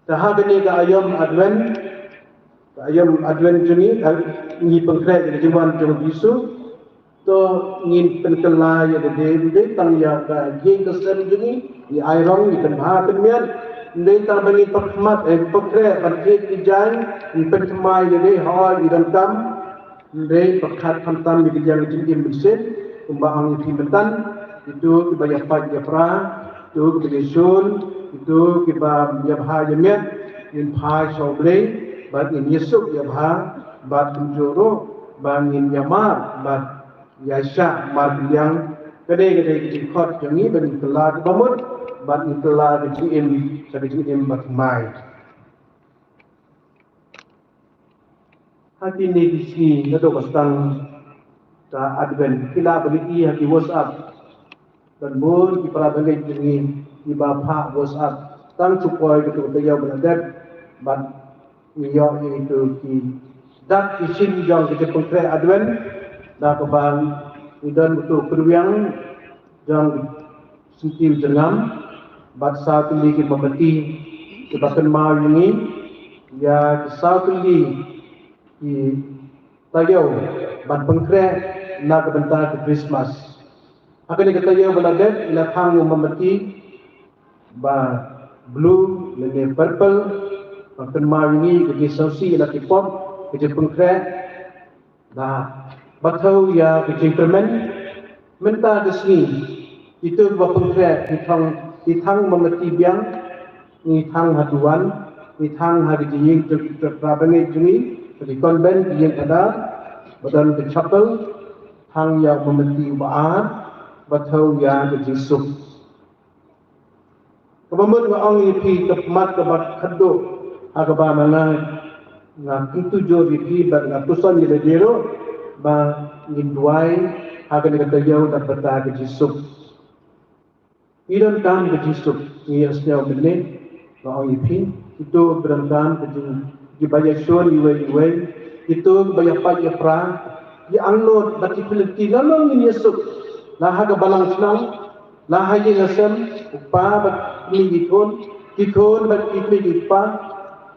Te ha kane ka aïom Advent, ka aïom Advent jong ngi, ka ngi pynkhreh ïa ka jingwan jong u Jisu. To ngin pynkylla ïa lade, ym dei tang ïa ka ïing ka sem jong ngi, ngi ai rong, ngi pynbha pynmiat, ym dei tang ba ngin pyrkhat, eh, pynkhreh ban thied ki jaiñ, ngi pynthymmai ïa lade, hooid ngi donkam, ym dei pyrkhat khamtam ïa ka liang ka jingim mynsiem, kumba ong ïa phi mynta, kito kiba ïa pait ïa pra, kito kiba ïa shun, kito kiba ïa bha ïa miat, ngin phai sha u Blei, bad ngin ïasuk ïa bha, bad kumjuh ruh ba ngin ïa mar, bad ïa shah markylliang. Ka dei, ka dei ka jingkhot jong ngi ba ngin kylla kaba mut, bad ngin kylla ka jingim, sha ka jingim bathymmai. Ha kine ki sngi naduh ba sdang ka Advent, phi lah ban ïohi ha ki WhatsApp. Don bun ki para bangeit jong ngi kiba phah WhatsApp tang shu poi kato ka taïew ba la dep, bad ngi ïoh ïa kito ki dak ki shin jong ka jingpynkhreh Advent, da kaba ngi don kato ka pyrwiang jong Syntiew Jyrngam, bad saw tylli ki mombati kiba kynmaw ïa ngi ïa ki saw tylli ki taïew ban pynkhreh na ka bynta ka Christmas. Ha kane ka taïew ba la dep, ngi la thang u mombati ba blue lane purple, ban kynmaw ïa ngi ka jingsngewsih ïa la ki pop, ka jingpynkhreh, da ba thew ïa ka jingkyrmen. Mynta ka sngi, kito kiba pynkhreh, ngi thang, ngi thang mombati biang, ngi thang ha duwan, ngi thang ha ki jingïing jong ki para bangeit jong ngi, ha ki convent, ki ïing Phadar, ba don ka chapel, thang ïa u mombati uba ar, ba thew ïa ka jingsuk. Kaba mut nga ong ïa phi, ka mat kaba khatduh ha kaba ma nga, nga kyntu jur ïa phi bad nga puson ïa lade ruh ba ngin duwai ha kane ka taïew na ka bynta ka jingsuk. Ngi donkam ka jingsuk, ngi ïohsngew mynne, nga ong ïa phi, kito ba donkam ka jing, kiba ïa shun iwei iwei, kito ba ïa pait ïa pra, ïa angnud bad ki pynlynti, lano ngin ïa suk, la ha ka balang shnong, la ha ïing ha sem, u kpa bad kmie ki khun, ki khun bad ki kmie ki kpa,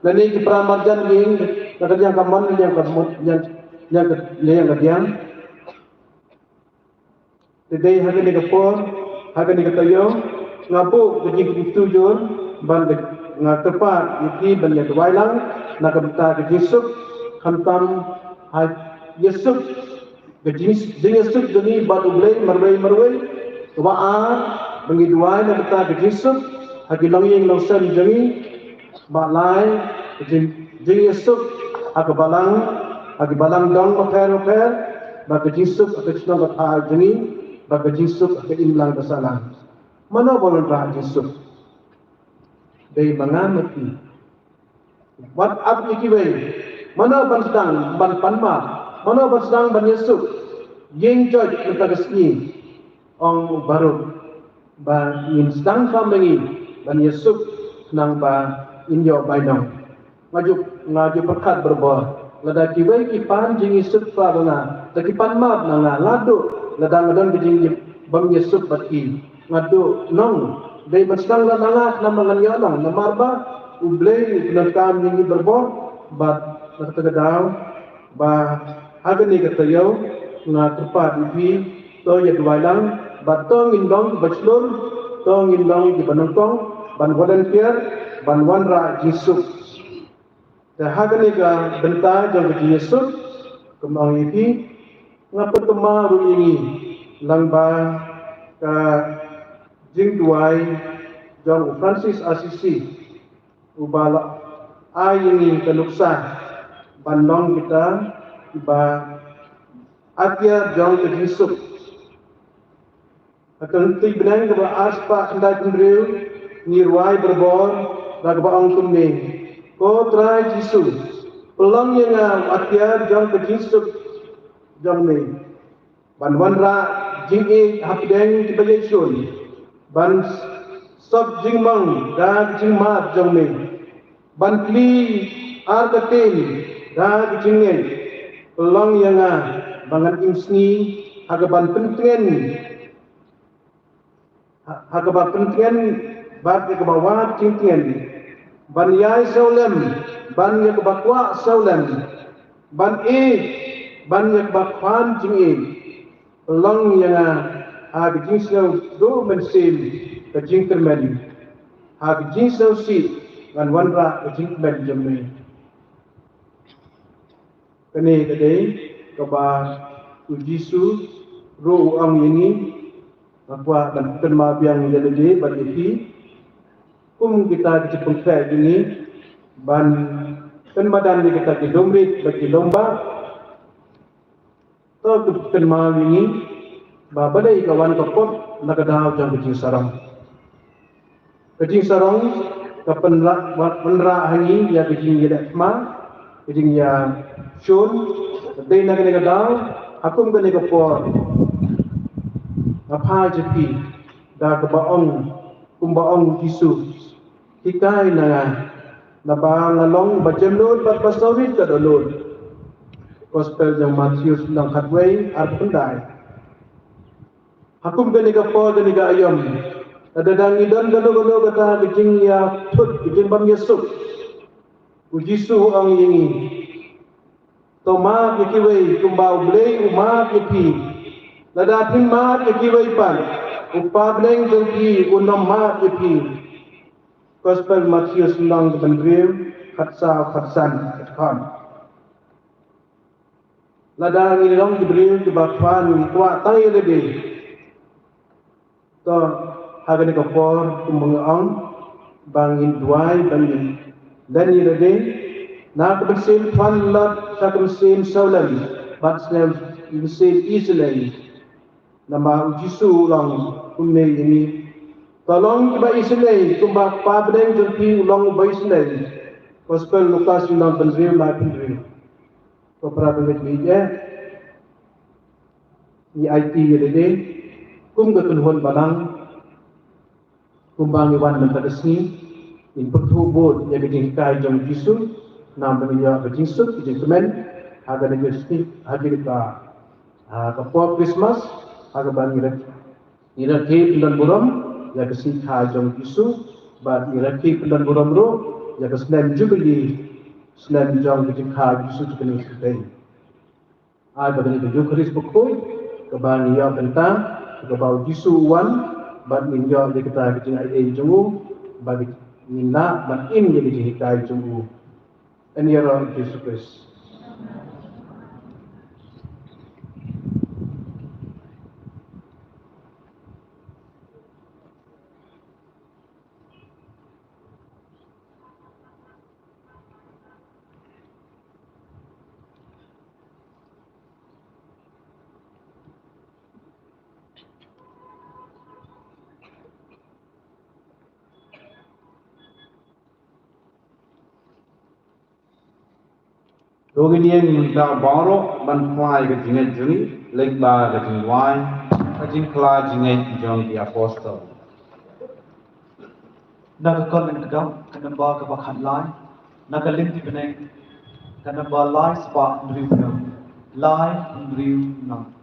lane ki para marjan ïing, la ka liang ka mon, liang ka mon, liang, liang ka, liang ka diang. Te dei ha kane ka por, ha kane ka taïew, nga buh ka jingkyntu jur, ban da nga kyrpad ïa phi ban ïa duwai lang na ka bynta ka jingsuk, khamtam ha ïa suk, ka jing, jingïasuk jong ngi bad U Blei marwei marwei. Kaba ar, Ba ngi duwai na ka bynta ka jingsuk ha ki longïing longsem jong ngi. Ba lai ka jing, jingïasuk ha ka balang, ha ki balang dong bapher bapher. Ba ka jingsuk ha ka shnong ka thaw jong ngi. Ba ka jingsuk ha ka imlang ka sahlang. Mano ba wanrah jingsuk? Dei ma nga ma phi. Wat ap ïa kiwei. Mano ban sdang ban pan map? Mano ban sdang ban ïasuk? Ïeng joit mynta ka sngi, ong u baroh, ba ngin sdang kham ïa ngi ban ïasuk, khnang ba ngin ïoh bainong. Nga ju, nga ju pyrkhat barabor, lada kiwei ki pan jingïasuk ba nga, da ki pan map na nga, la duh lada nga don ka jingbym ïasuk bad ki. Nga duh nong, dei ban sdang lada nga, namar ngan ïoh nong, namar ba U Blei u pyndonkam ïa ngi barabor. Bad na kata ka daw, ba ha kane ka taïew nga kyrpad ïa phi, to ïa duwai lang, bad to ngin long kiba shlur, to ngin long kiba nyngkong ban volunteer ban wanrah jingsuk. Te ha kane ka bynta jong ka jingïasuk, kumno ong ïa phi, nga pynthymmai ruh ïa ngi lyngba ka jingduwai jong u Francis Assisi, uba la ai ïa ngi ka nuksa ban long kita kiba atiar jong ka jingsuk. Ha ka lynti bneng kaba arspah khyndai phew hynriew, ngi rwai barabor da kaba ong kumne: Ko Trai Jisu, pynlong ïa nga u atiar jong ka jingsuk jong me, ban wanrah jingïeit hapdeng kiba ïeit shun, ban sop jingmong da ka jingmad jong me, ban kli ar ka ktien da ka jingngeit. Pynlong ïa nga ba ngan im sngi ha kaban pyntngen, ha, ha kaba pyntngen bad ïa kaba wad jingtngen, ban ïai sawlem ban ïa kaba kwah sawlem, ban ïeit ban ïa kaba khwan jingïeit. Pynlong ïa nga ha ka jingsngew duh mynsiem ka jingkyrmen, ha ka jingsngew sih ngan wanrah ka jingkmen jong me. Kane ka dei kaba U Jisu ruh u ong ïa ngi. Nga kwah ban kynmaw biang ïa lade bad ïa phi kum kita ki jingpynkhreh jong ngi ban pynmadan ïa kita ki lum rit bad ki lum bah. To kynmaw ïa ngi ba balei ka wan ka pop na ka daw jong ka jingsarong. Ka jingsarong ka pynrah, pynrah ha ngi ïa ka jingïaleh thma, ka jingïashun. Te na kane ka daw, ha kum kane ka por, nga phai sha phi da kaba ong, kumba ong Jisu: Hikai na nga, naba nga long ba jemnud bad ba sawrit ka dohnud. Gospel jong u Mathaios lynnong khatwei, arphew khyndai. Ha kum kane ka por, kane ka aïom, lada ngi don kano kano kata ka jingïathut, ka jingbym ïasuk, U Jisu u ong ïa ngi: To map ïa kiwei kumba U Blei u map ïa phi. Lada phim map ïa kiwei pat, U Kpa bneng jong phi un ym map ïa phi. Gospel Mathaios lynnong kaba hynriew, khatsaw, khatsan, khatkhon. Lada ngi long ki briew kiba khwan, ngi kwah tang ïa lade. To, ha kane ka por, kumba nga ong, ba ngin duwai, ba ngin len ïa lade na ka mynsiem khwan lot sha ka mynsiem sawlem bad snem, mynsiem isynei. Namar U Jisu u ong kumne ïa ngi: To long kiba isynei kumba U Kpa bneng jong phi u long uba isynei. Gospel Lukas lynnong kaba hynriew, laiphew hynriew. Ko para bangeit, ngi ïa, ngi aiti ïa lade kum ka kynhun balang. Kumba ngi wan mynta ka sngi, ngin pyrthuh bud ïa ka jinghikai jong U Jisu, namar ba ngin ïoh ka jingsuk, ka jingkmen ha kane ka sngi, ha kane ka, ha ka por Christmas, ha kaba ngi rek, ngi rakhe pyndon burom ïa ka sngi kha jong U Jisu, bad ngi rakhe pyndon burom ruh ïa ka snem Jubili, snem jong ka jingkha U Jisu ha kane ka sngi. Ai ba kane ka Eukharist bakhuid kaba ngi ïoh mynta, kaba U Jisu u wan, bad ngin ïoh ïa kata ka jingaiei jong u, bad ngin lah ban im ïa ka jinghikai jong u. Yn ïaroh Jisu Khrist. To ngin ïeng mynta baroh ban phla ïa ka jingngeit jong ngi, leit bad ka jingduwai, ka jingphla jingngeit jong ki apostol. Na ka Korinth kdong, ka nombar kaba khatlai, na ka lynti bneng, ka nombar lai spah hynriew phew, lai hynriew phra.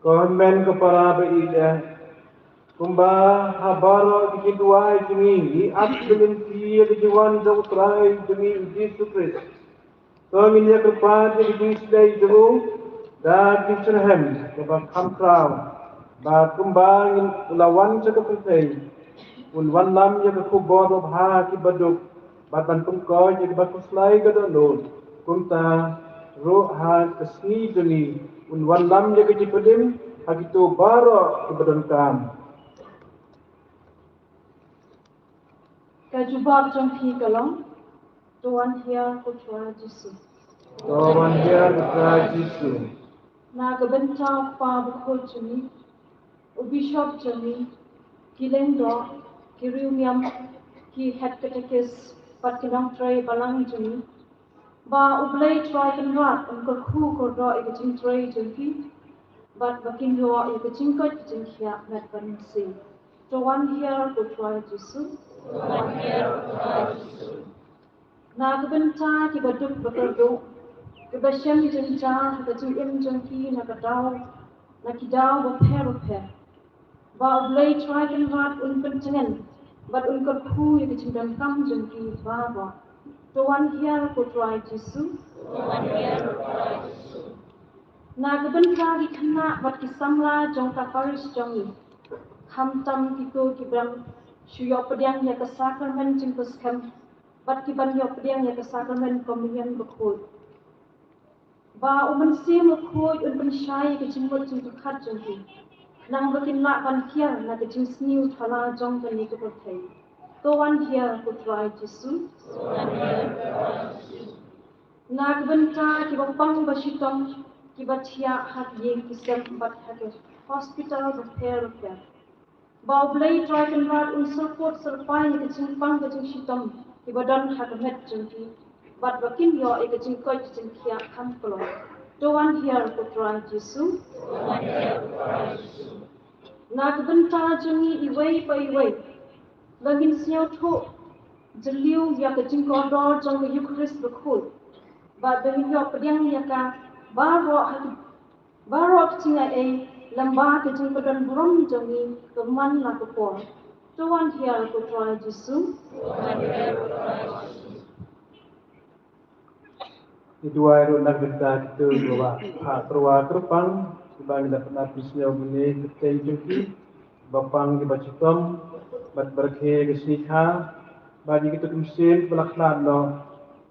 Ko hynmen ko para ba ïeit, Kumba ha baroh ki jingduwai jong ngi, ngi ap lynti ïa ka jingwan jong U Trai jong ngi U Jisu Khrist. To ngin ïa kyrpad ïa ka jingslei jong u da ka jingsngewsih kaba kham khraw, ba kumba ngin, u la wan sha ka pyrthei, un wanlam ïa ka khubor babha ki baduk, bad ban pynkoit ïa kiba khuslai ka dohnud. Kumta ruh ha ka sngi jong ngi un wanlam ïa ka jingpynim ha kito baroh kiba donkam. Ka jubab jong phi ka long, to wan hiar ko Trai Jisu. To wan hiar ko Trai Jisu. Na ka bynta u Kpa Bakhuid jong ngi, u Bishop jong ngi, ki lyngdoh, ki riewniam, ki head catechist, bad ki nongtrei balang jong ngi, ba U Blei Trai Kynrad un kyrkhu kyrdoh ïa ka jingtrei jong ki, bad ba kin ïoh ïa ka jingkoit ka jingkhiah met bad mynsiem. To wan hiar ko Trai Jisu. Na ka bynta kiba duk ba kyrduh, kiba shem jynjar ha ka jingim jong ki na ka daw, na ki daw bapher bapher, ba U Blei Trai Kynrad un pyntngen bad un kyrkhu ïa ka jingdonkam jong ki baroh. To wan hiar ko Trai Jisu. Na ka bynta ki khynnah bad ki samla jong ka parish jong ngi, khamtam kito kiba dang shu ïoh pdiang ïa ka sakramen jingpyrshang, bad kiban ïoh pdiang ïa ka sakramen Komunion Bakhuid, ba U Mynsiem Bakhuid un pynshai ïa ka jingmut jingpyrkhat jong ki, nang ba kin lah ban kiar na ka jingsniew thala jong kane ka pyrthei. To wan hiar ko Trai Jisu. Na ka bynta kiba pang ba shitom, kiba thiah ha ki ïing ki sem bad ha ki hospital bapher bapher, ba U Blei Trai Kynrad un syrkut syrpai ïa ka jingpang ka jingshitom kiba don ha ka met jong ki, bad ba kin ïoh ïa ka jingkoit ka jingkhiah kham kloi. To wan hiar ko Trai Jisu. Na ka bynta jong ngi iwei pa iwei, ba ngin sngewthuh jylliew ïa ka jingkordor jong ka Eukharist Bakhuid, bad ba ngin ïoh pdiang ïa ka baroh ha ki, baroh ki jingaiei, lyngba ka jingpyndonburom jong ngi ka man la ka por. To wan hiar ko Trai Jisu. Ngi duwai ruh na ka bynta kito kiba phah tyrwa kyrpang, kiba ngi la pynap pynsngew mynne kyrteng jong ki, kiba pang kiba chitom, bad ba rakhe ka sngi kha, bad ïa kito ki mynsiem kiba la khlad noh,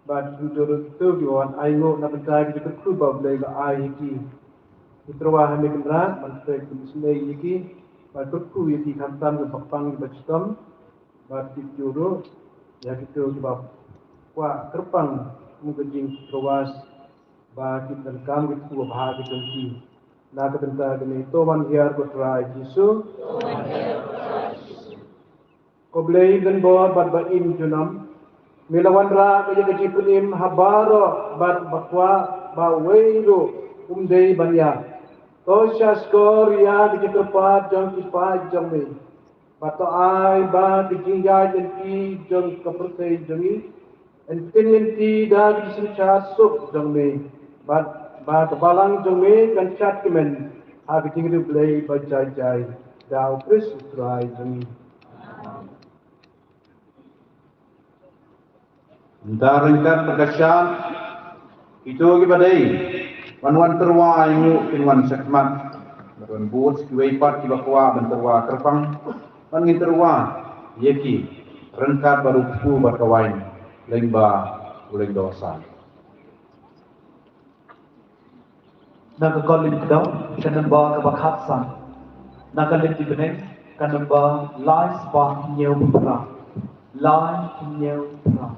bad kumjuh ruh kito kiba wan ainguh na ka bynta ki jingkyrkhu ba U Blei u la ai ïa ki. Ngi tyrwa ha me Kynrad ban pynslei ïa ki, ban kyrkhu ïa ki khamtam kiba pang kiba chitom, bad kumjuh ruh ïa kito kiba kwah kyrpang kum ka jingtyrwa ba ki donkam ki kyrkhu babha ki jong ki. Na ka bynta kane to wan hiar ko Trai Jisu. Ko Blei donbor bad ba im junom, me la wanrah ïa ka jingpynim ha baroh bad ba kwah ba uwei ruh um dei ban ïap. To sngap skhor ïa ka jingkyrpad jong ki paid jong me, bad to ai ba ka jingïaid lynti jong ka pyrthei jong ngi yn ktien lynti da ka jingsynshar suk jong me, bad ba ka balang jong me kan shad kmen ha ka jingriewblei ba jai jai, da U Khrist U Trai jong ngi. Nda ryngkat bad ka shad, kito kiba dei ban wan tyrwa ainguh kin wan shakhmat, bad wan bud kiwei pat kiba kwah ban tyrwa kyrpang, ban ngin tyrwa ïa ki ryngkat bad u kpu bad ka wain, lyngba u lyngdoh san. Na ka Korinth kdaw, ka nombar kaba khatsan. Na ka Lynti Bneng, ka nombar lai spah hynñiew phra. Lai hynñiew phra.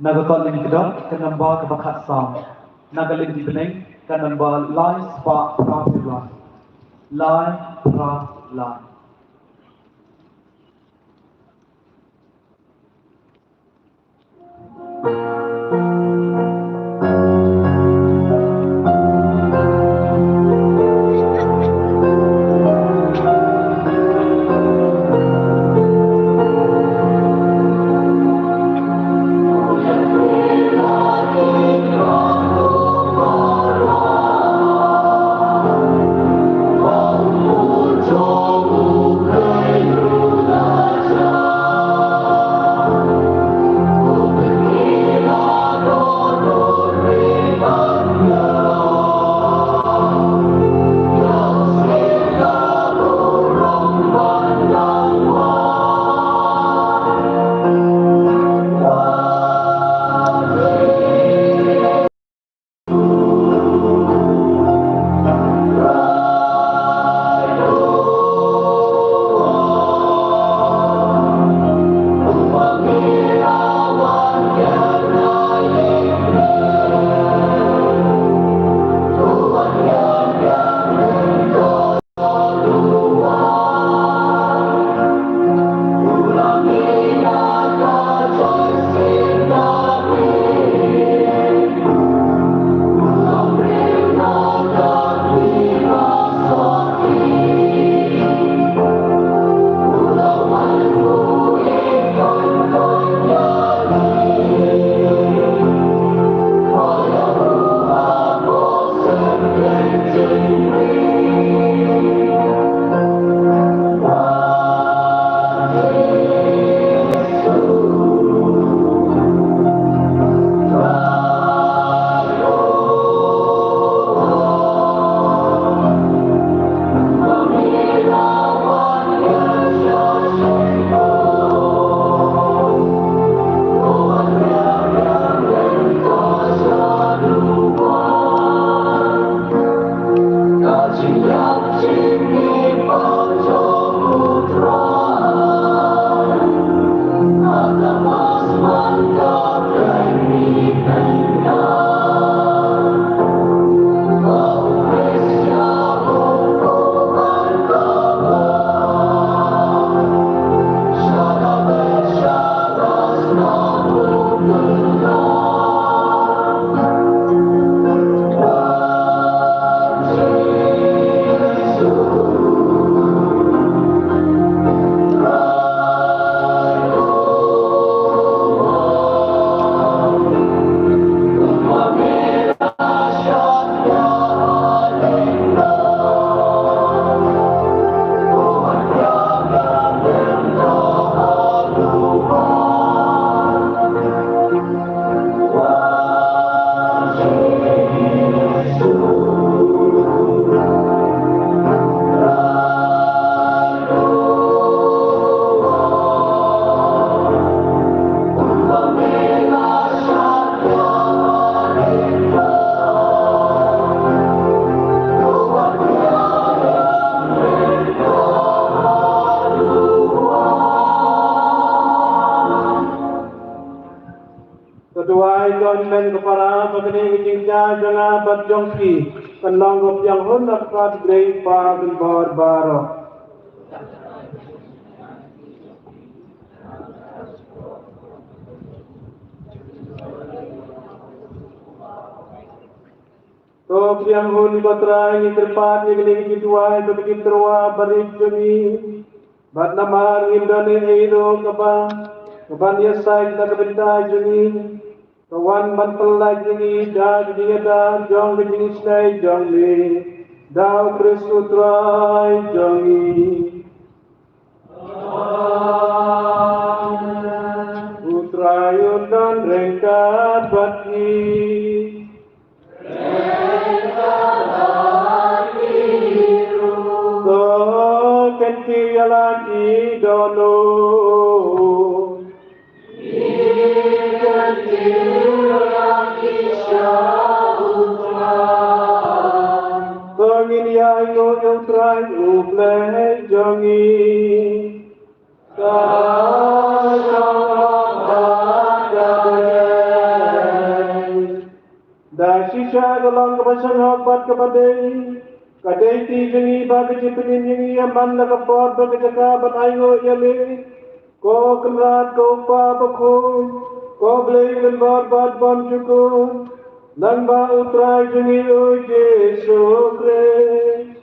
Na ka kot lyngkdong ka nombar kaba khatsaw. Na ka lynti bneng ka nombar lai spah phra phra lai. Lai phra lai. Ka duwai jong ngi, ko para, ba kane ka jingkñia jong nga bad jong phi kan long ka pdiang hun ha khmat U Blei Kpa Kynbor baroh. To pdiang hun, ko Trai, ngi kyrpad ïa kane ka jingduwai bad ka jingtyrwa barit jong ngi. Bad namar ngim don ei ei ruh kaba, kaban ïasaid na ka bynta jong ngi, ka wan ban pyllait ïa ngi da ka jingïada jong ka jingisynei jong me, da U Khrist U Trai jong ngi. Amen. U Trai un don ryngkat bad phi. To, kan kiew ïa la ki dohnud. To ngin ïa ainguh ïa U Trai U Blei jong ngi. Ka shong bad ka Sngewbha bad kaba dei, ka dei ti jong ngi ba ka jingpynim jong ngi ïa man la ka por bad ka jaka ban ainguh ïa me. Ko Kynrad, ko Kpa Bakhuid, ko Blei Kynrad bad Bymjukut, nangba U Trai jong ngi U Jisu Khrist,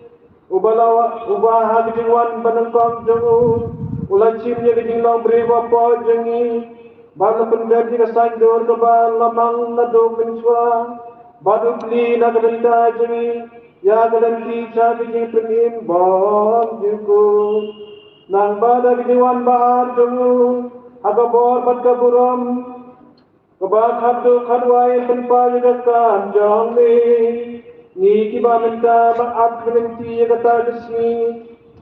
uba la wa-, uba ha ka jingwan banyngkong jong u, u la shim ïa ka jinglong briew ba poi jong ngi, bad la pyndep ïa ka saiñdur kaba la mang naduh mynshuwa, bad u plie na ka bynta jong ngi ïa ka lynti sha ka jingpynim bymjukut. Nangba da ka jingwan ba ar jong u, ha ka bor bad ka burom, kaba khatduh khatwai pynpaw ïa ka kam jong me. Ngi kiba mynta ba ap ka lynti ïa kata ka sngi,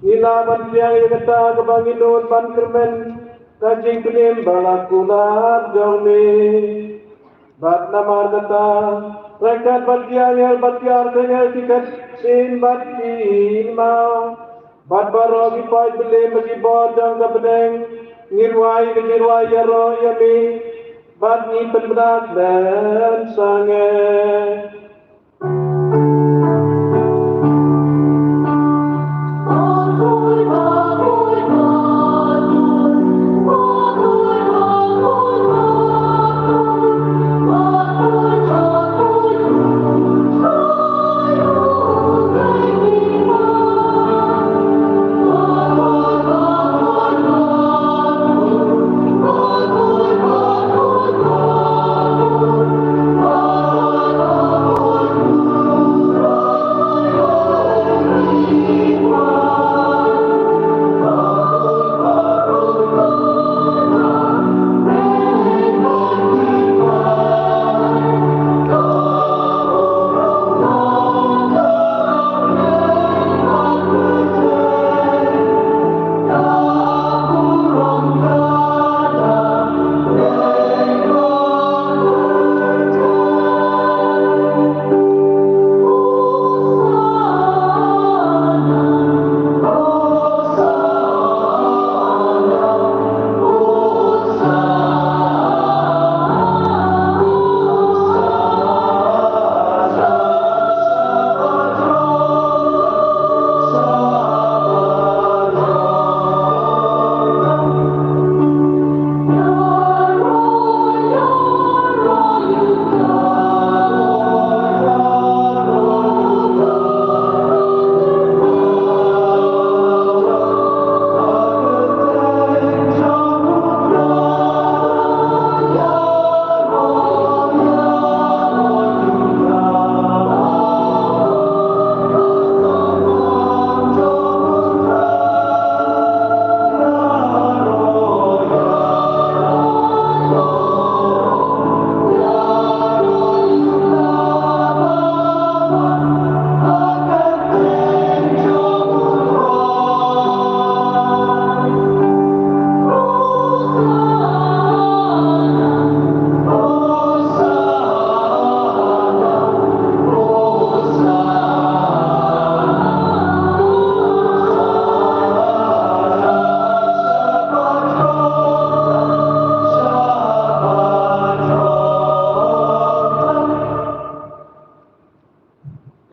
ngi lah ban pdiang ïa kata kaba ngi nud ban kyrmen, ka jingpynim ba la kular jong me. Bad namar kata, ryngkat bad ki angel bad ki archangel, ki ksien bad ki maw, bad baroh ki paid bymman bad ki bor jong ka bneng, ngi rwai ka jingrwai ïaroh ïa me, bad ngi pynbna kmen sangeh.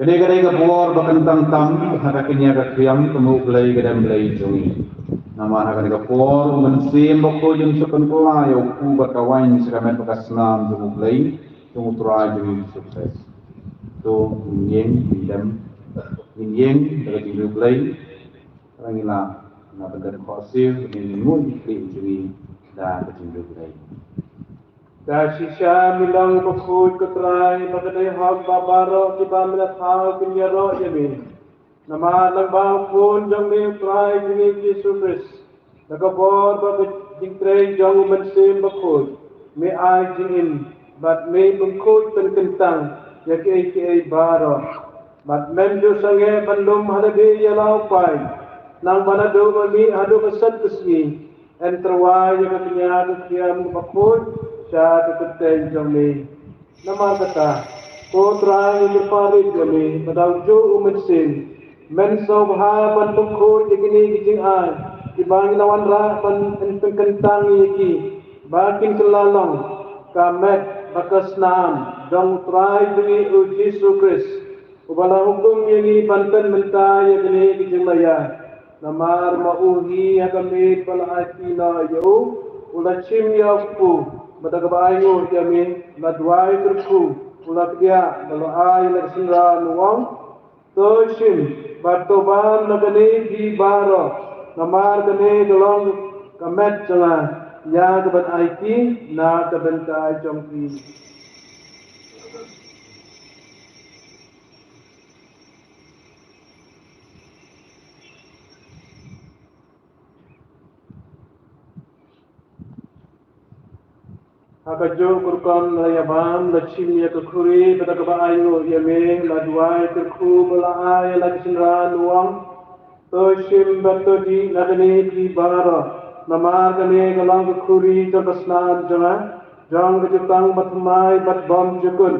Kane ka dei ka bor ba kyntang tam ha ka kñia ka khiam, kum U Blei ka dei Blei jong ngi. Namar ha kane ka por U Mynsiem Bakhuid un sa pynkylla ïa u kpu bad ka waiñ sha ka met bad ka snam jong U Blei, jong U Trai jong ngi Jisu Khrist. To ngin ïeng, ngin dem, ngin ïeng da ka jingriewblei. Ngi la, ngi la pyndonkam khohsiew, ngin nguh ïa ki khlieh jong ngi da ka jingriewblei. Ka shisha me long bakhuid ko Trai, ba ka dei hok ba baroh kiba me la thaw kin ïaroh ïa me. Namar nangba u Khun jong me U Trai jong ngi Jisu Khrist, da ka bor bad ka jingtrei jong U Mynsiem Bakhuid, me ai jingim bad me pynkhuid pynkyntang ïa kiei kiei baroh. Bad mem ju sangeh ban lum ha lade ïa la u paid, nangba naduh ba mih haduh ka set ka sngi, yn tyrwa ïa ka kñia ka khiam kaba khuid sha ka kyrteng jong me. Namar kata, ko Trai, ngi kyrpad ïa me, ba da u juh U Mynsiem, men sngewbha ban pynkhuid ïa kine ki jingai kiba ngi la wanrah ban pynkyntang ïa ki, ba kin kylla long ka met bad ka snam jong U Trai jong ngi U Jisu Khrist. Uba la hukum ïa ngi ban pynmynta ïa kane ka jingmaya. Namar ma u hi ha ka miet ba la aiti noh ïa u, u la shim ïa u kpu, bad da kaba ainguh ïa me, la duwai kyrkhu, u la kdiah, bad la ai ïa la ka synran, u ong: To shim bad to bam na kane phi baroh, namar kane ka long ka met jong nga, ïa kaban aiti na ka bynta jong phi. Ha kajuh ka rukom la ïa bam, la shim ïa ka khuri, bad da kaba ainguh ïa me, la duwai kyrkhu, bad la ai ïa la ka synran, u ong: To shim bad to dih na kane phi baroh, namar kane ka long ka khuri jong ka snam jong nga, jong ka jutang bathymmai bad bymjukut,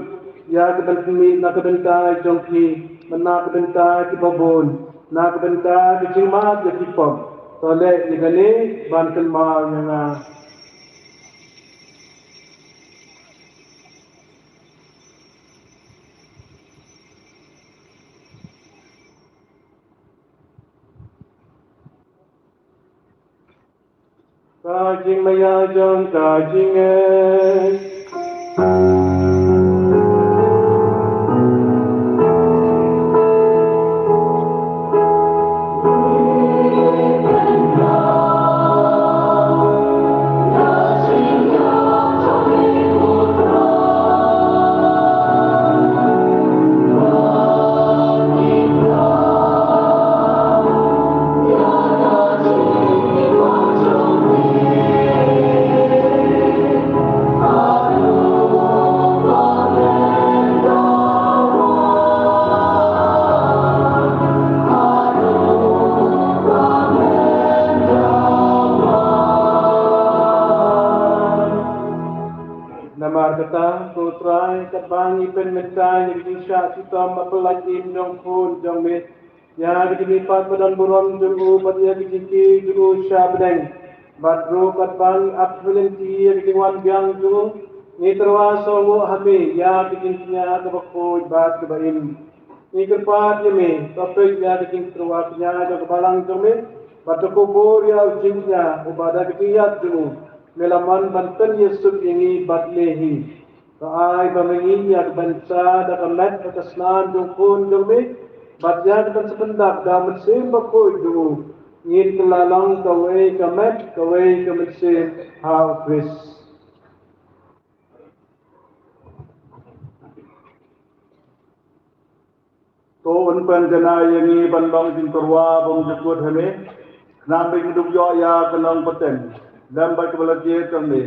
ïa kaban pynmih na ka bynta jong phi, bad na ka bynta kiba bun, na ka bynta ka jingmap ïa ki pop. To leh ïa kane ban kynmaw ïa nga. Ka jingmaya jong ka jingngeit. Namar kata, ko Trai, katba ngi pynmynta ïa ka jingshah shitom bapla im jong u Khun jong me, ïa ka jingmihpat madan burom jong u, bad ïa ka jingkiew jong u sha bneng, bad ruh katba ngi ap lynti ïa ka jingwan biang jong u, ngi tyrwa sngewnguh ha me ïa ka jingkñia kaba khuid bad kaba im. Ngi kyrpad ïa me, to peit ïa ka jingtyrwa kñia jong ka balang jong me, bad to kubur ïa u jingkñia, uba da ka jingïaid jong u me la mon ban pynïasuk ïa ngi bad me hi. To ai ba ma ngi ïa ka ban sah da ka met bad ka snam jong u Khun jong me, bad ïa ka ban sa pyndap da u Mynsiem Bakhuid jong u, ngin kylla long kawei ka met kawei ka mynsiem ha u Khrist. To un pynjanai ïa ngi ban long jingtyrwa bymjukut ha me, khnang ba ngin ïoh ïa ka nongpyntip lem bad kaba la jied jong me.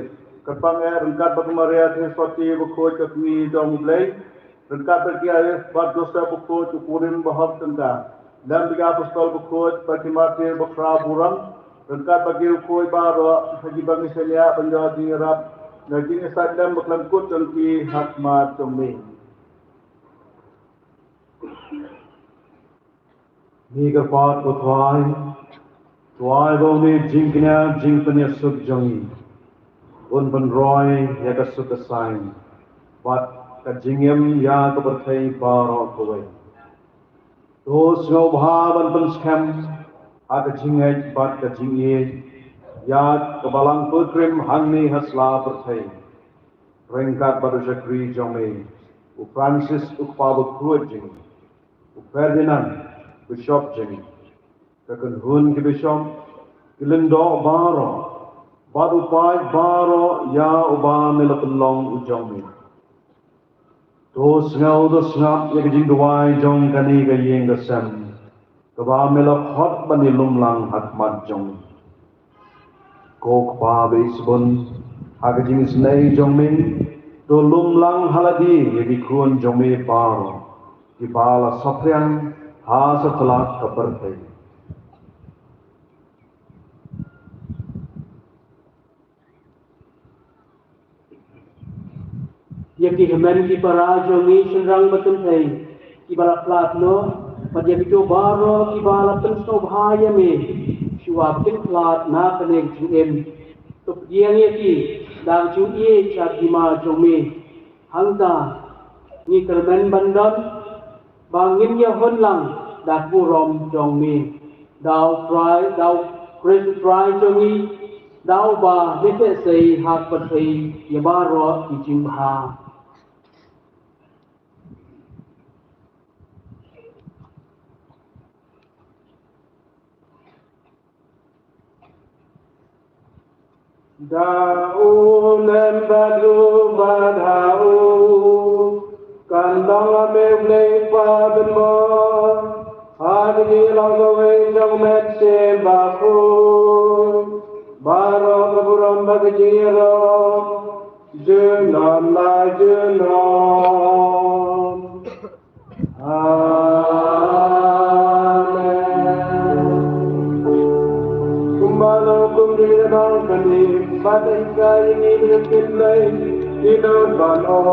Kyrpang eh ryngkat bad ka Maria Theisotti bakhuid ka kmie jong u Blei, ryngkat bad ki Arif bad Joseph bakhuid u kurim bahok tyngka, lem bad ki apostol bakhuid bad ki martir bakhraw burom, ryngkat bad ki riewkhuid baroh, ha kiba ngi shaniah ban ïoh jingïarap na jingïasaid lem bakhlem kut jong ki ha khmat jong me. Ngi kyrpad, ko Trai, to ai ba une u jingkñia jingpynïasuk jong ngi un pynroi ïa ka suk ka saiñ bad ka jingim ïa ka pyrthei baroh kawei. To sngewbha ban pynskhem ha ka jingngeit bad ka jingïeit ïa ka Balang Pilgrim hangne ha sla pyrthei, ryngkat bad u shakri jong me u Francis, u kpa bakhuid jong ngi, u Ferdinand, bishop jong ngi, ka kynhun ki bishop, ki lyngdoh baroh, bad u paid baroh ïa uba me la pynlong u jong me. To sngew, to sngap ïa ka jingduwai jong kane ka ïing ka sem, kaba me la khot ban ïalum lang ha khmat jong me. Ko Kpa ba isbun, ha ka jingisynei jong me, to lum lang ha lade ïa ki khun jong me baroh, kiba la saphriang ha satlak ka pyrthei. Ïa ki hynmen ki para jong ngi shynrang ba kynthei kiba la khlad noh, bad ïa kito baroh kiba la pynsngewbha ïa me shuwa ba kin khlad na kane ka jingim, to pdiang ïa ki da ka jingïeit sha ka hima jong me. Hangta ngi kyrmen ban don Ba ngin ïa hun lang da ka burom jong me. Da U Trai, da U Khrist U Trai jong ngi, da uba ngi theh sei ha ka pyrthei ïa baroh ki jingbha. Da u lem bad u bad ha u, kan long ha me u Blei Kpa Byllor, ha ka jinglong kawei jong U Mynsiem Bakhuid, baroh ka burom bad ka jingïaroh junom la junom. Amen. Kumba long kum ri nong kani, bad engkai ni ni kin lai, ni nong ban oh.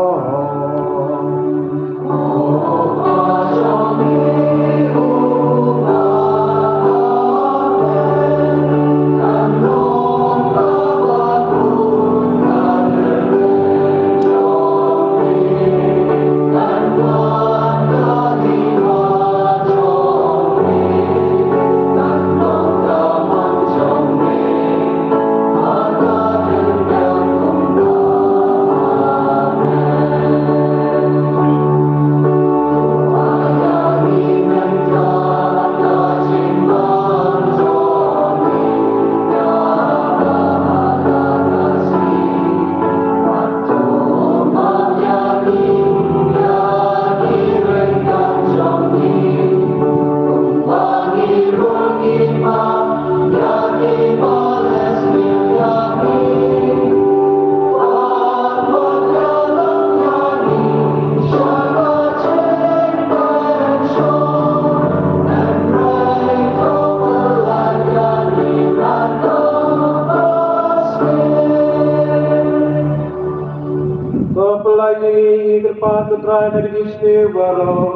To pynlait ïa ngi, ngi kyrpad, ko Trai, na ka jingsniew baroh.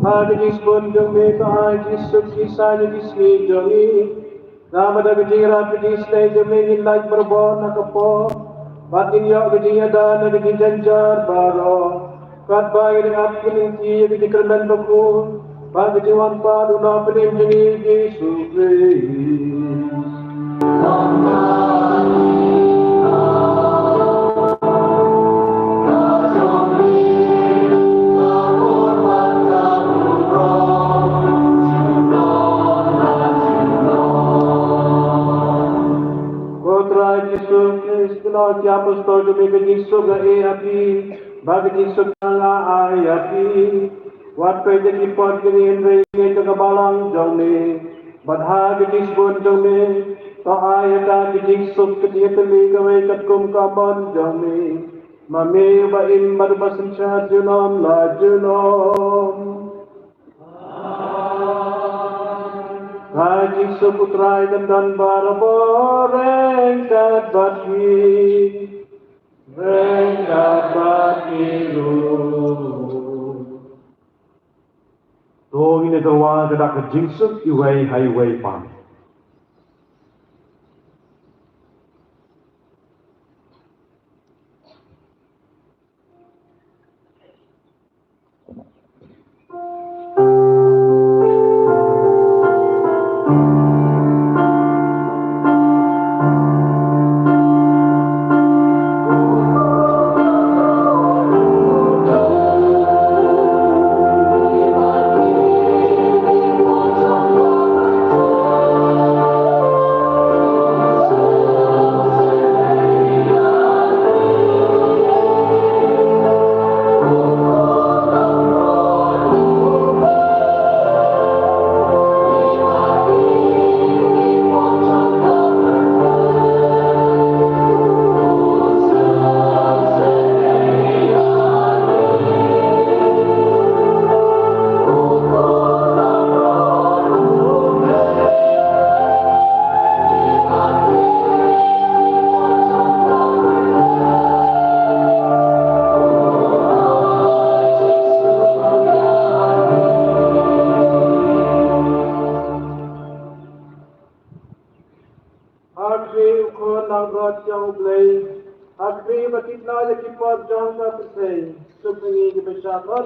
Ha ka jingsbun jong me, to ai jingsuk shisha ïa ki sngi jong ngi. Namar da ka jingïarap ka jingstad jong me ngin lait barabor na ka por, bad ngin ïoh ka jingïada na ka jingjynjar baroh. Katba ngi ap ka lynti ïa ka jingkyrmen bakhuid bad ka jingwan pat U Nongpynim jong ngi Jisu Khrist. Ko Trai Jisu Khrist, phi la ong ïa ki apostol jong me, ka jingsuk nga ai ïa phi, bad ka jingsuk nga ai ïa phi. Wat peit ïa ki pop jong ngi, hynrei ïa ka balang jong me. Bad ha ka jingsbun jong me, to ai ïa ka ka jingsuk, ka jingïatylli kawei katkum ka mon jong me. Ma me uba im bad uba synshar junom la junom. Ka jingsuk U Trai kan don barabor ryngkat bad phi. Ryngkat bad phi ruh. To ngin ïa dawa da ka jingsuk iwei ha iwei pat. Ha khmih, ko Khun langbrot jong U Blei. Ha khmih, ba ki kynnoh ïa ki pop jong ka pyrthei. Suk ïa ngi kiba shah kot.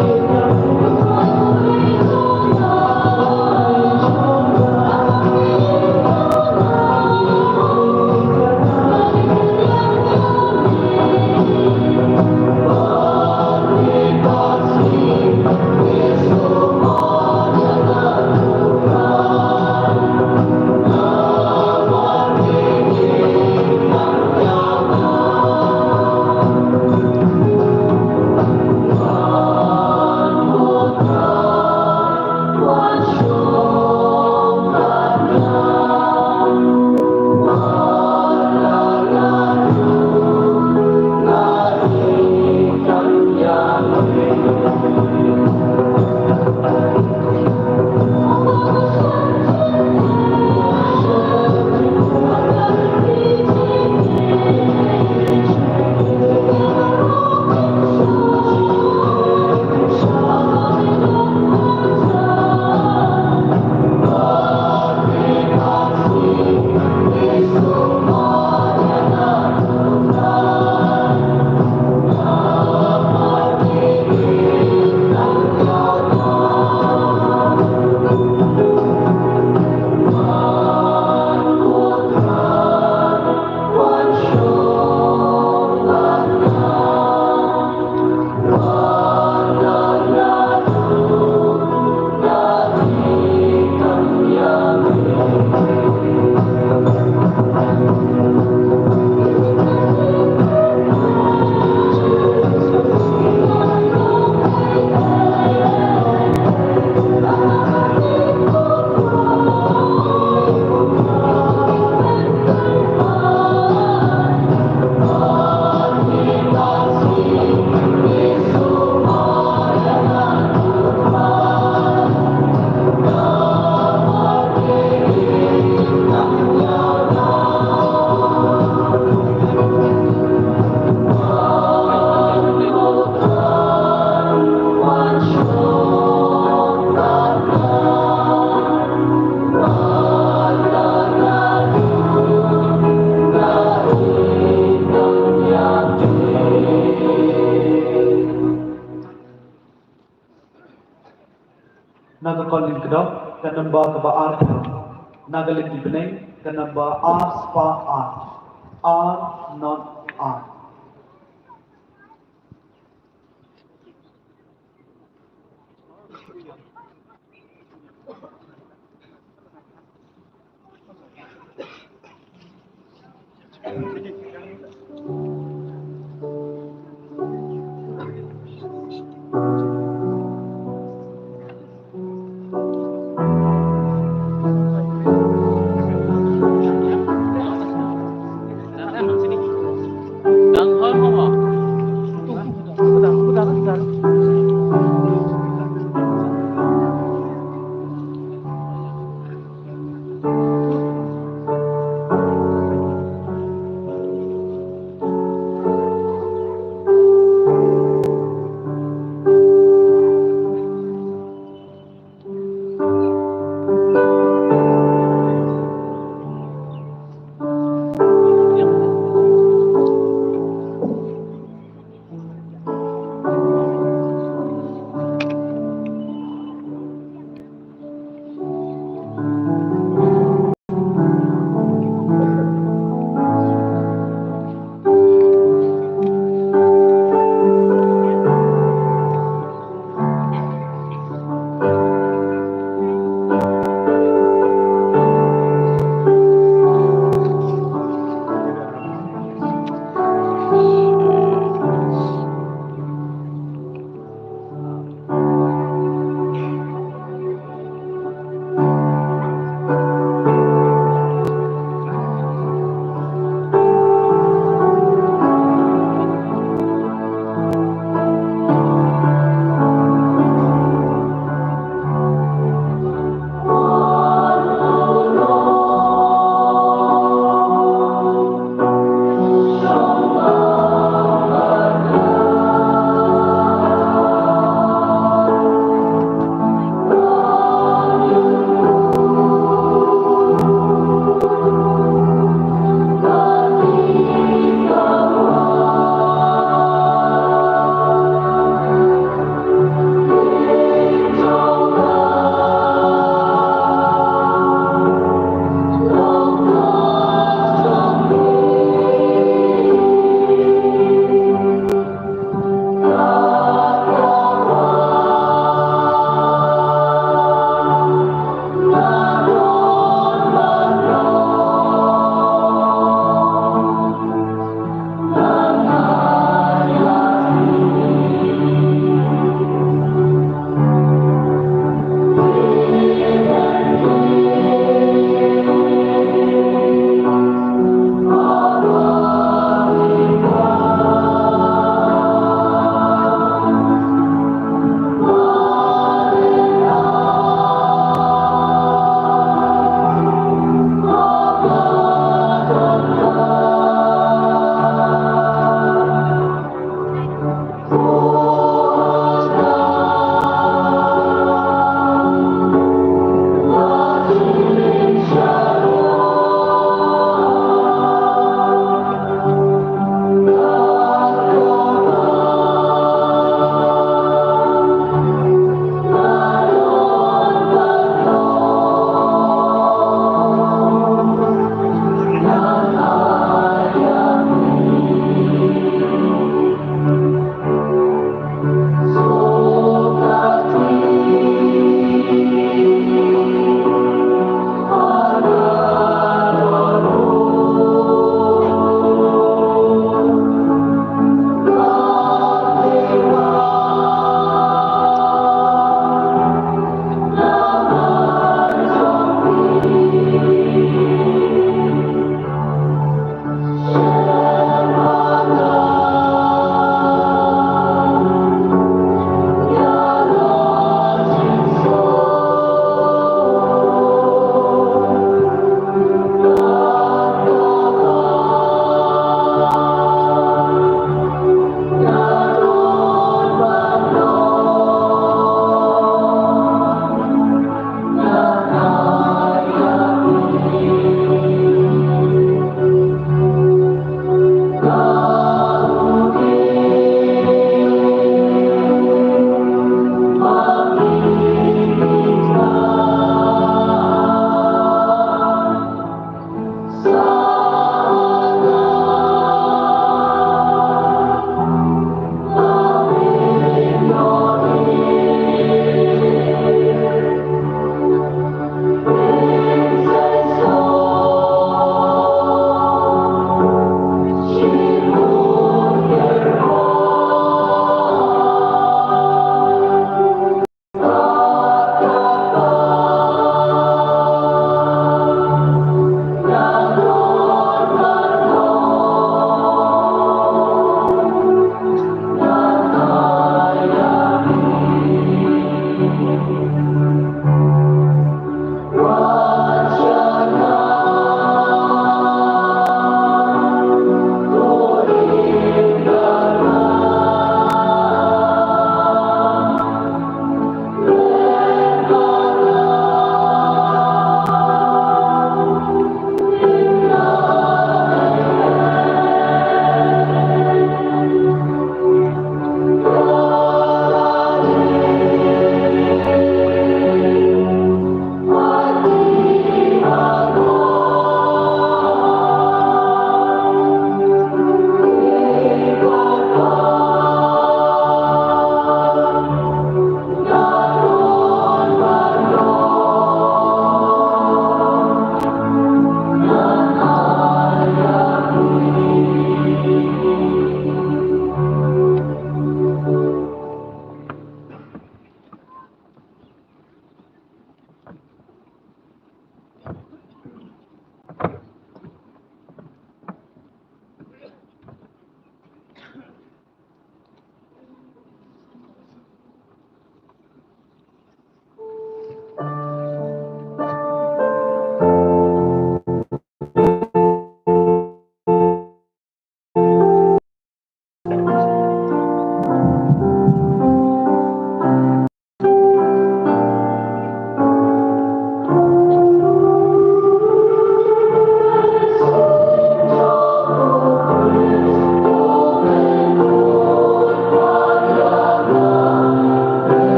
Na ka kol lyngkdop, ka number kaba ar. Na ka lynti bneng, ka number ar spah ar. Ar not ar.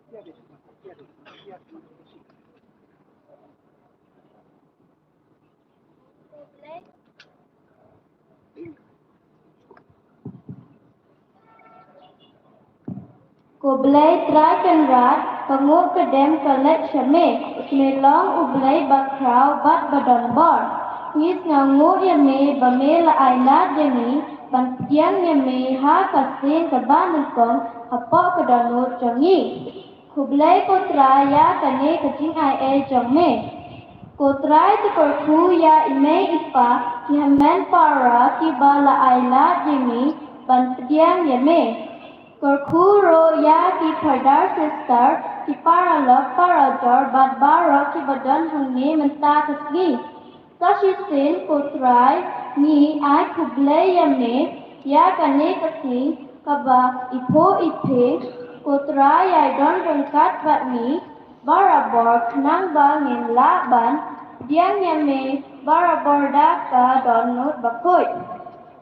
Ko Blei Trai Kynrad, ka nguh ka dem ka leit sha me, me long U Blei bakhraw bad badonbor. Ngi sngewnguh ïa me ba me la ai lad ïa ngi ban pdiang ïa me ha ka sien kaba nyngkong hapoh ka dohnud jong ngi. Khublei ko Trai ïa kane ka jingai ei jong me. Ko Trai, to kyrkhu ïa i mei i pa, ki hynmen para kiba la ai lad ïa ngi ban pdiang ïa me. Kyrkhu ruh ïa ki phadar sister, ki paralok parajor bad baroh kiba don hangne mynta ka sngi. Sa shisien ko Trai, ngi ai khublei ïa me ïa kane ka sngi kaba iphuh iphieng. Ko Trai, ai don ryngkat bad ngi barabor khnang ba ngin lah ban pdiang ïa me barabor da ka dohnud bakhuid.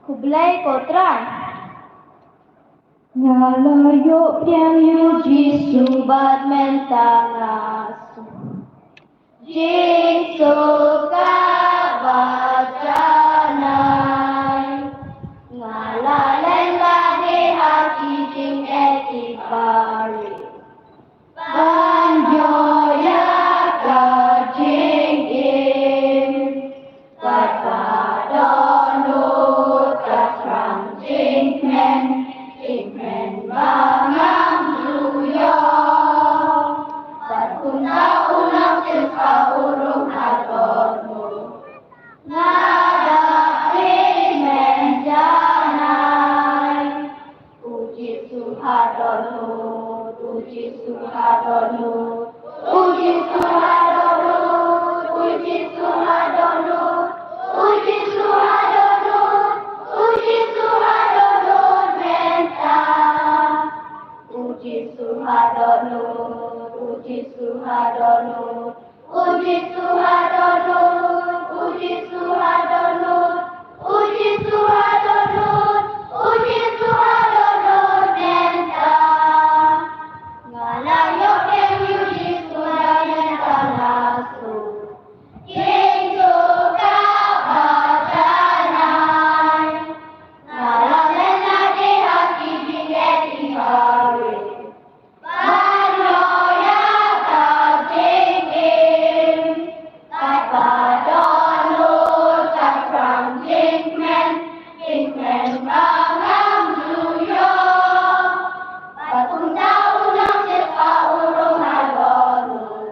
Khublei ko Trai. Nga la ïoh pdiang ïa u Jisu bad mynta nga suk. Jingsoh kaba janai. Nga la len lade ha ki jingeh ki barit. Ban ïoh ïa ka jingim. Katba dohnud ka thrang jingkmen, jingkmen ba ngam ju ïoh. Bad kumta u nongsiewspah u rung ha dohnud. Nga da kmen janai. U Jisu ha dohnud, U Jisu ha dohnud, U Jisu ha dohnud, U Jisu ha dohnud, U Jisu ha dohnud, U Jisu ha dohnud mynta. U Jisu ha dohnud, U Jisu ha dohnud, U Jisu ha dohnud, U Jisu ha dohnud, U Jisu ha dohnud, U Jisu ha dohnud mynta. Nga la ïoh pdiang ïa u Jisu da mynta nga suk. Jingsoh kaba janai. Nga la len lade ha ki jingeh ki barit. Ban ïoh ïa ka jingim. Katba dohnud ka thrang jingkmen, jingkmen ba ngam ju ïoh. Bad kumta u nongsiewspah u rung ha dohnud.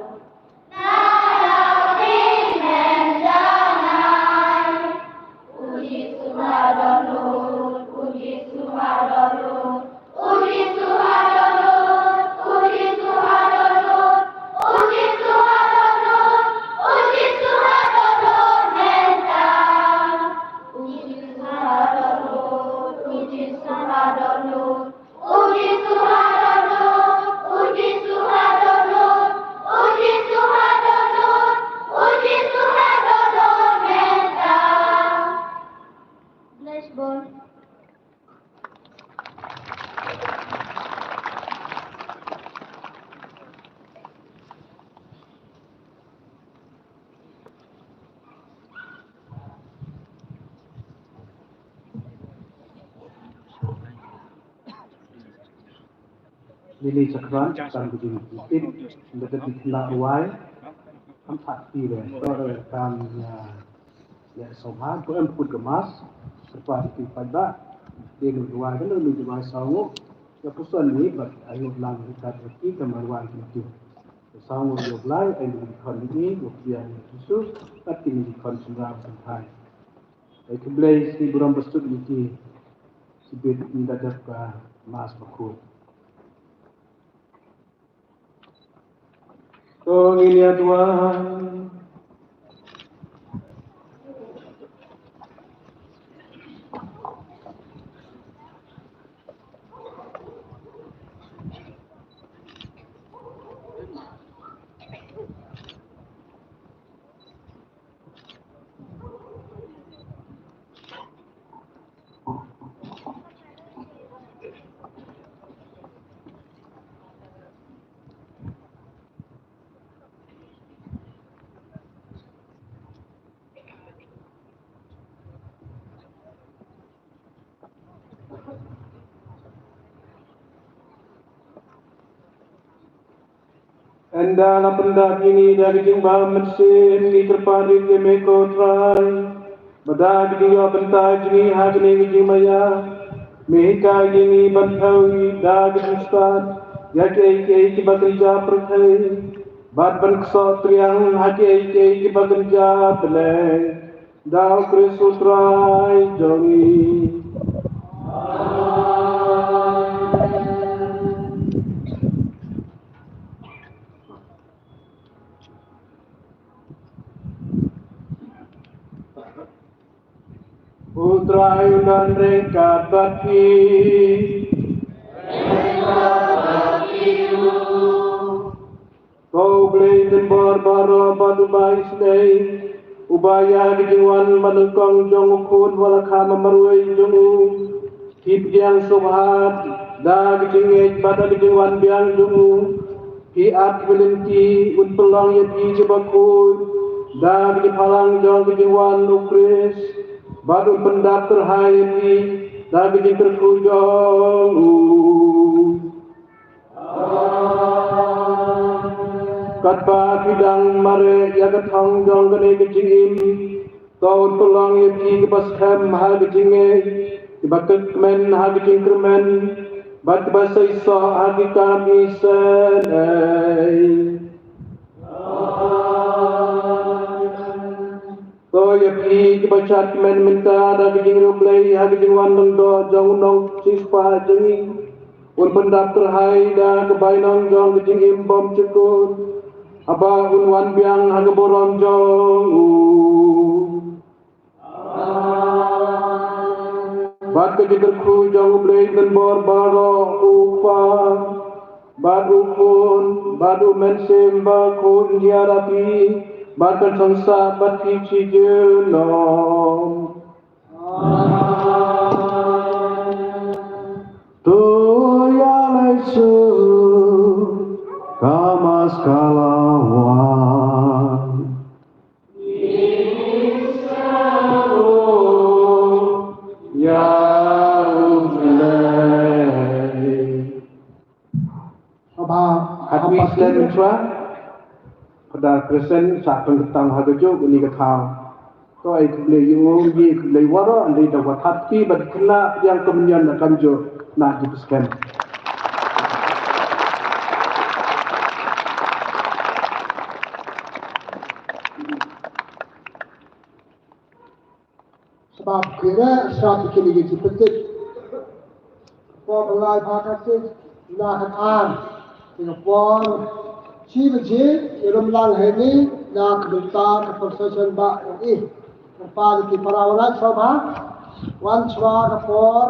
Nga da kmen janai. U Jisu ha dohnud, U Jisu ha dohnud, U Jisu ha dohnud, U Jisu ha dohnud, U Jisu ha dohnud, U Jisu ha dohnud mynta. U Jisu ha dohnud, U Jisu ha dohnud, U Jisu ha dohnud, U Jisu ha dohnud, U Jisu ha dohnud, U Jisu ha dohnud mynta. Bless, boy. Lili Chakran, kan bujin tip, bada di kena wai, kam tak pi le, kam ya, ya soha, ko em put ke mas, sepa di pi pada, di nu dua, kan nu dua sawo, ya pusan ni, bat ayo lang dekat reti, kamar wai itu. Sawo yo blai, ayo di kon ni, yo pia ni susu, kat di kon sumram sampai. Ai khublei shi burom ba suk ïa ki shibit ynda dep ka Mass Bakhuid. To ngin ïa duwai. Ynda la pyndap ïa ngi da ka jingbam mynsiem, ngi kyrpad ïa me ko Trai, ba da ka jingïoh bynta jong ngi ha kane ka jingmaïa, me hikai ïa ngi ban thew da ka jingstad ïa kiei kiei kiba kynja pyrthei, bad ban ksoh triang ha kiei kiei kiba kynja bneng. Da U Khrist U Trai jong ngi. U Trai un don ryngkat bad phi. Ko U Blei Tynbor baroh bad uba isynei, uba ïa ka jingwan banyngkong jong U Khun ba la kha marwei jong u, phi pdiang sngewbha da ka jingngeit bad da ka jingwan biang jong u, phi ap ki lynti, un pynlong ïa phi kiba khuid da ka jingphalang jong ka jingwan U Khrist, bad un pyndap kyrhai ïa phi da ka jingkyrkhu jong u. Katba phi dang mareh ïa ka thong jong kane ka jingim, to un pynlong ïa phi kiba skhem ha ka jingngeit, kiba kmen ha ka jingkyrmen, bad kiba seisoh ha ki kam isynei. To ïa phi kiba shad kmen mynta da ka jingriewblei ha ka jingwan lyngdoh jong u Nongsiewspah jong ngi, un pyndap kyrhai da ka bainong jong ka jingim bymjukut, haba un wan biang ha ka burom jong u. Bad ka jingkyrkhu jong U Blei Tynbor baroh, U Kpa, bad U Khun, bad U Mynsiem Bakhuid, un ïa rap ïa phi bad ban sngewsih bad phi shi junom. To ïa leit suk, ka Mass ka la wan. Ïa U Blei. Haba, haba, Slem Chua. Pada Kristen sa pynkyntang ha ka juh kane ka thaw. To ai khublei ïa u, ai khublei waroh, ai da wat hati bad khynnah pdiang communion da kamjuh na ki pysken. Sbab kine sbab kine ki jingpynthut. Por ba lai bha ka sik na ka ar. Ka por shi baje ïalam lang hynne na ka bynta ka procession ba ïa i. Ka pa ki para wan sbab wan shuwa ka por.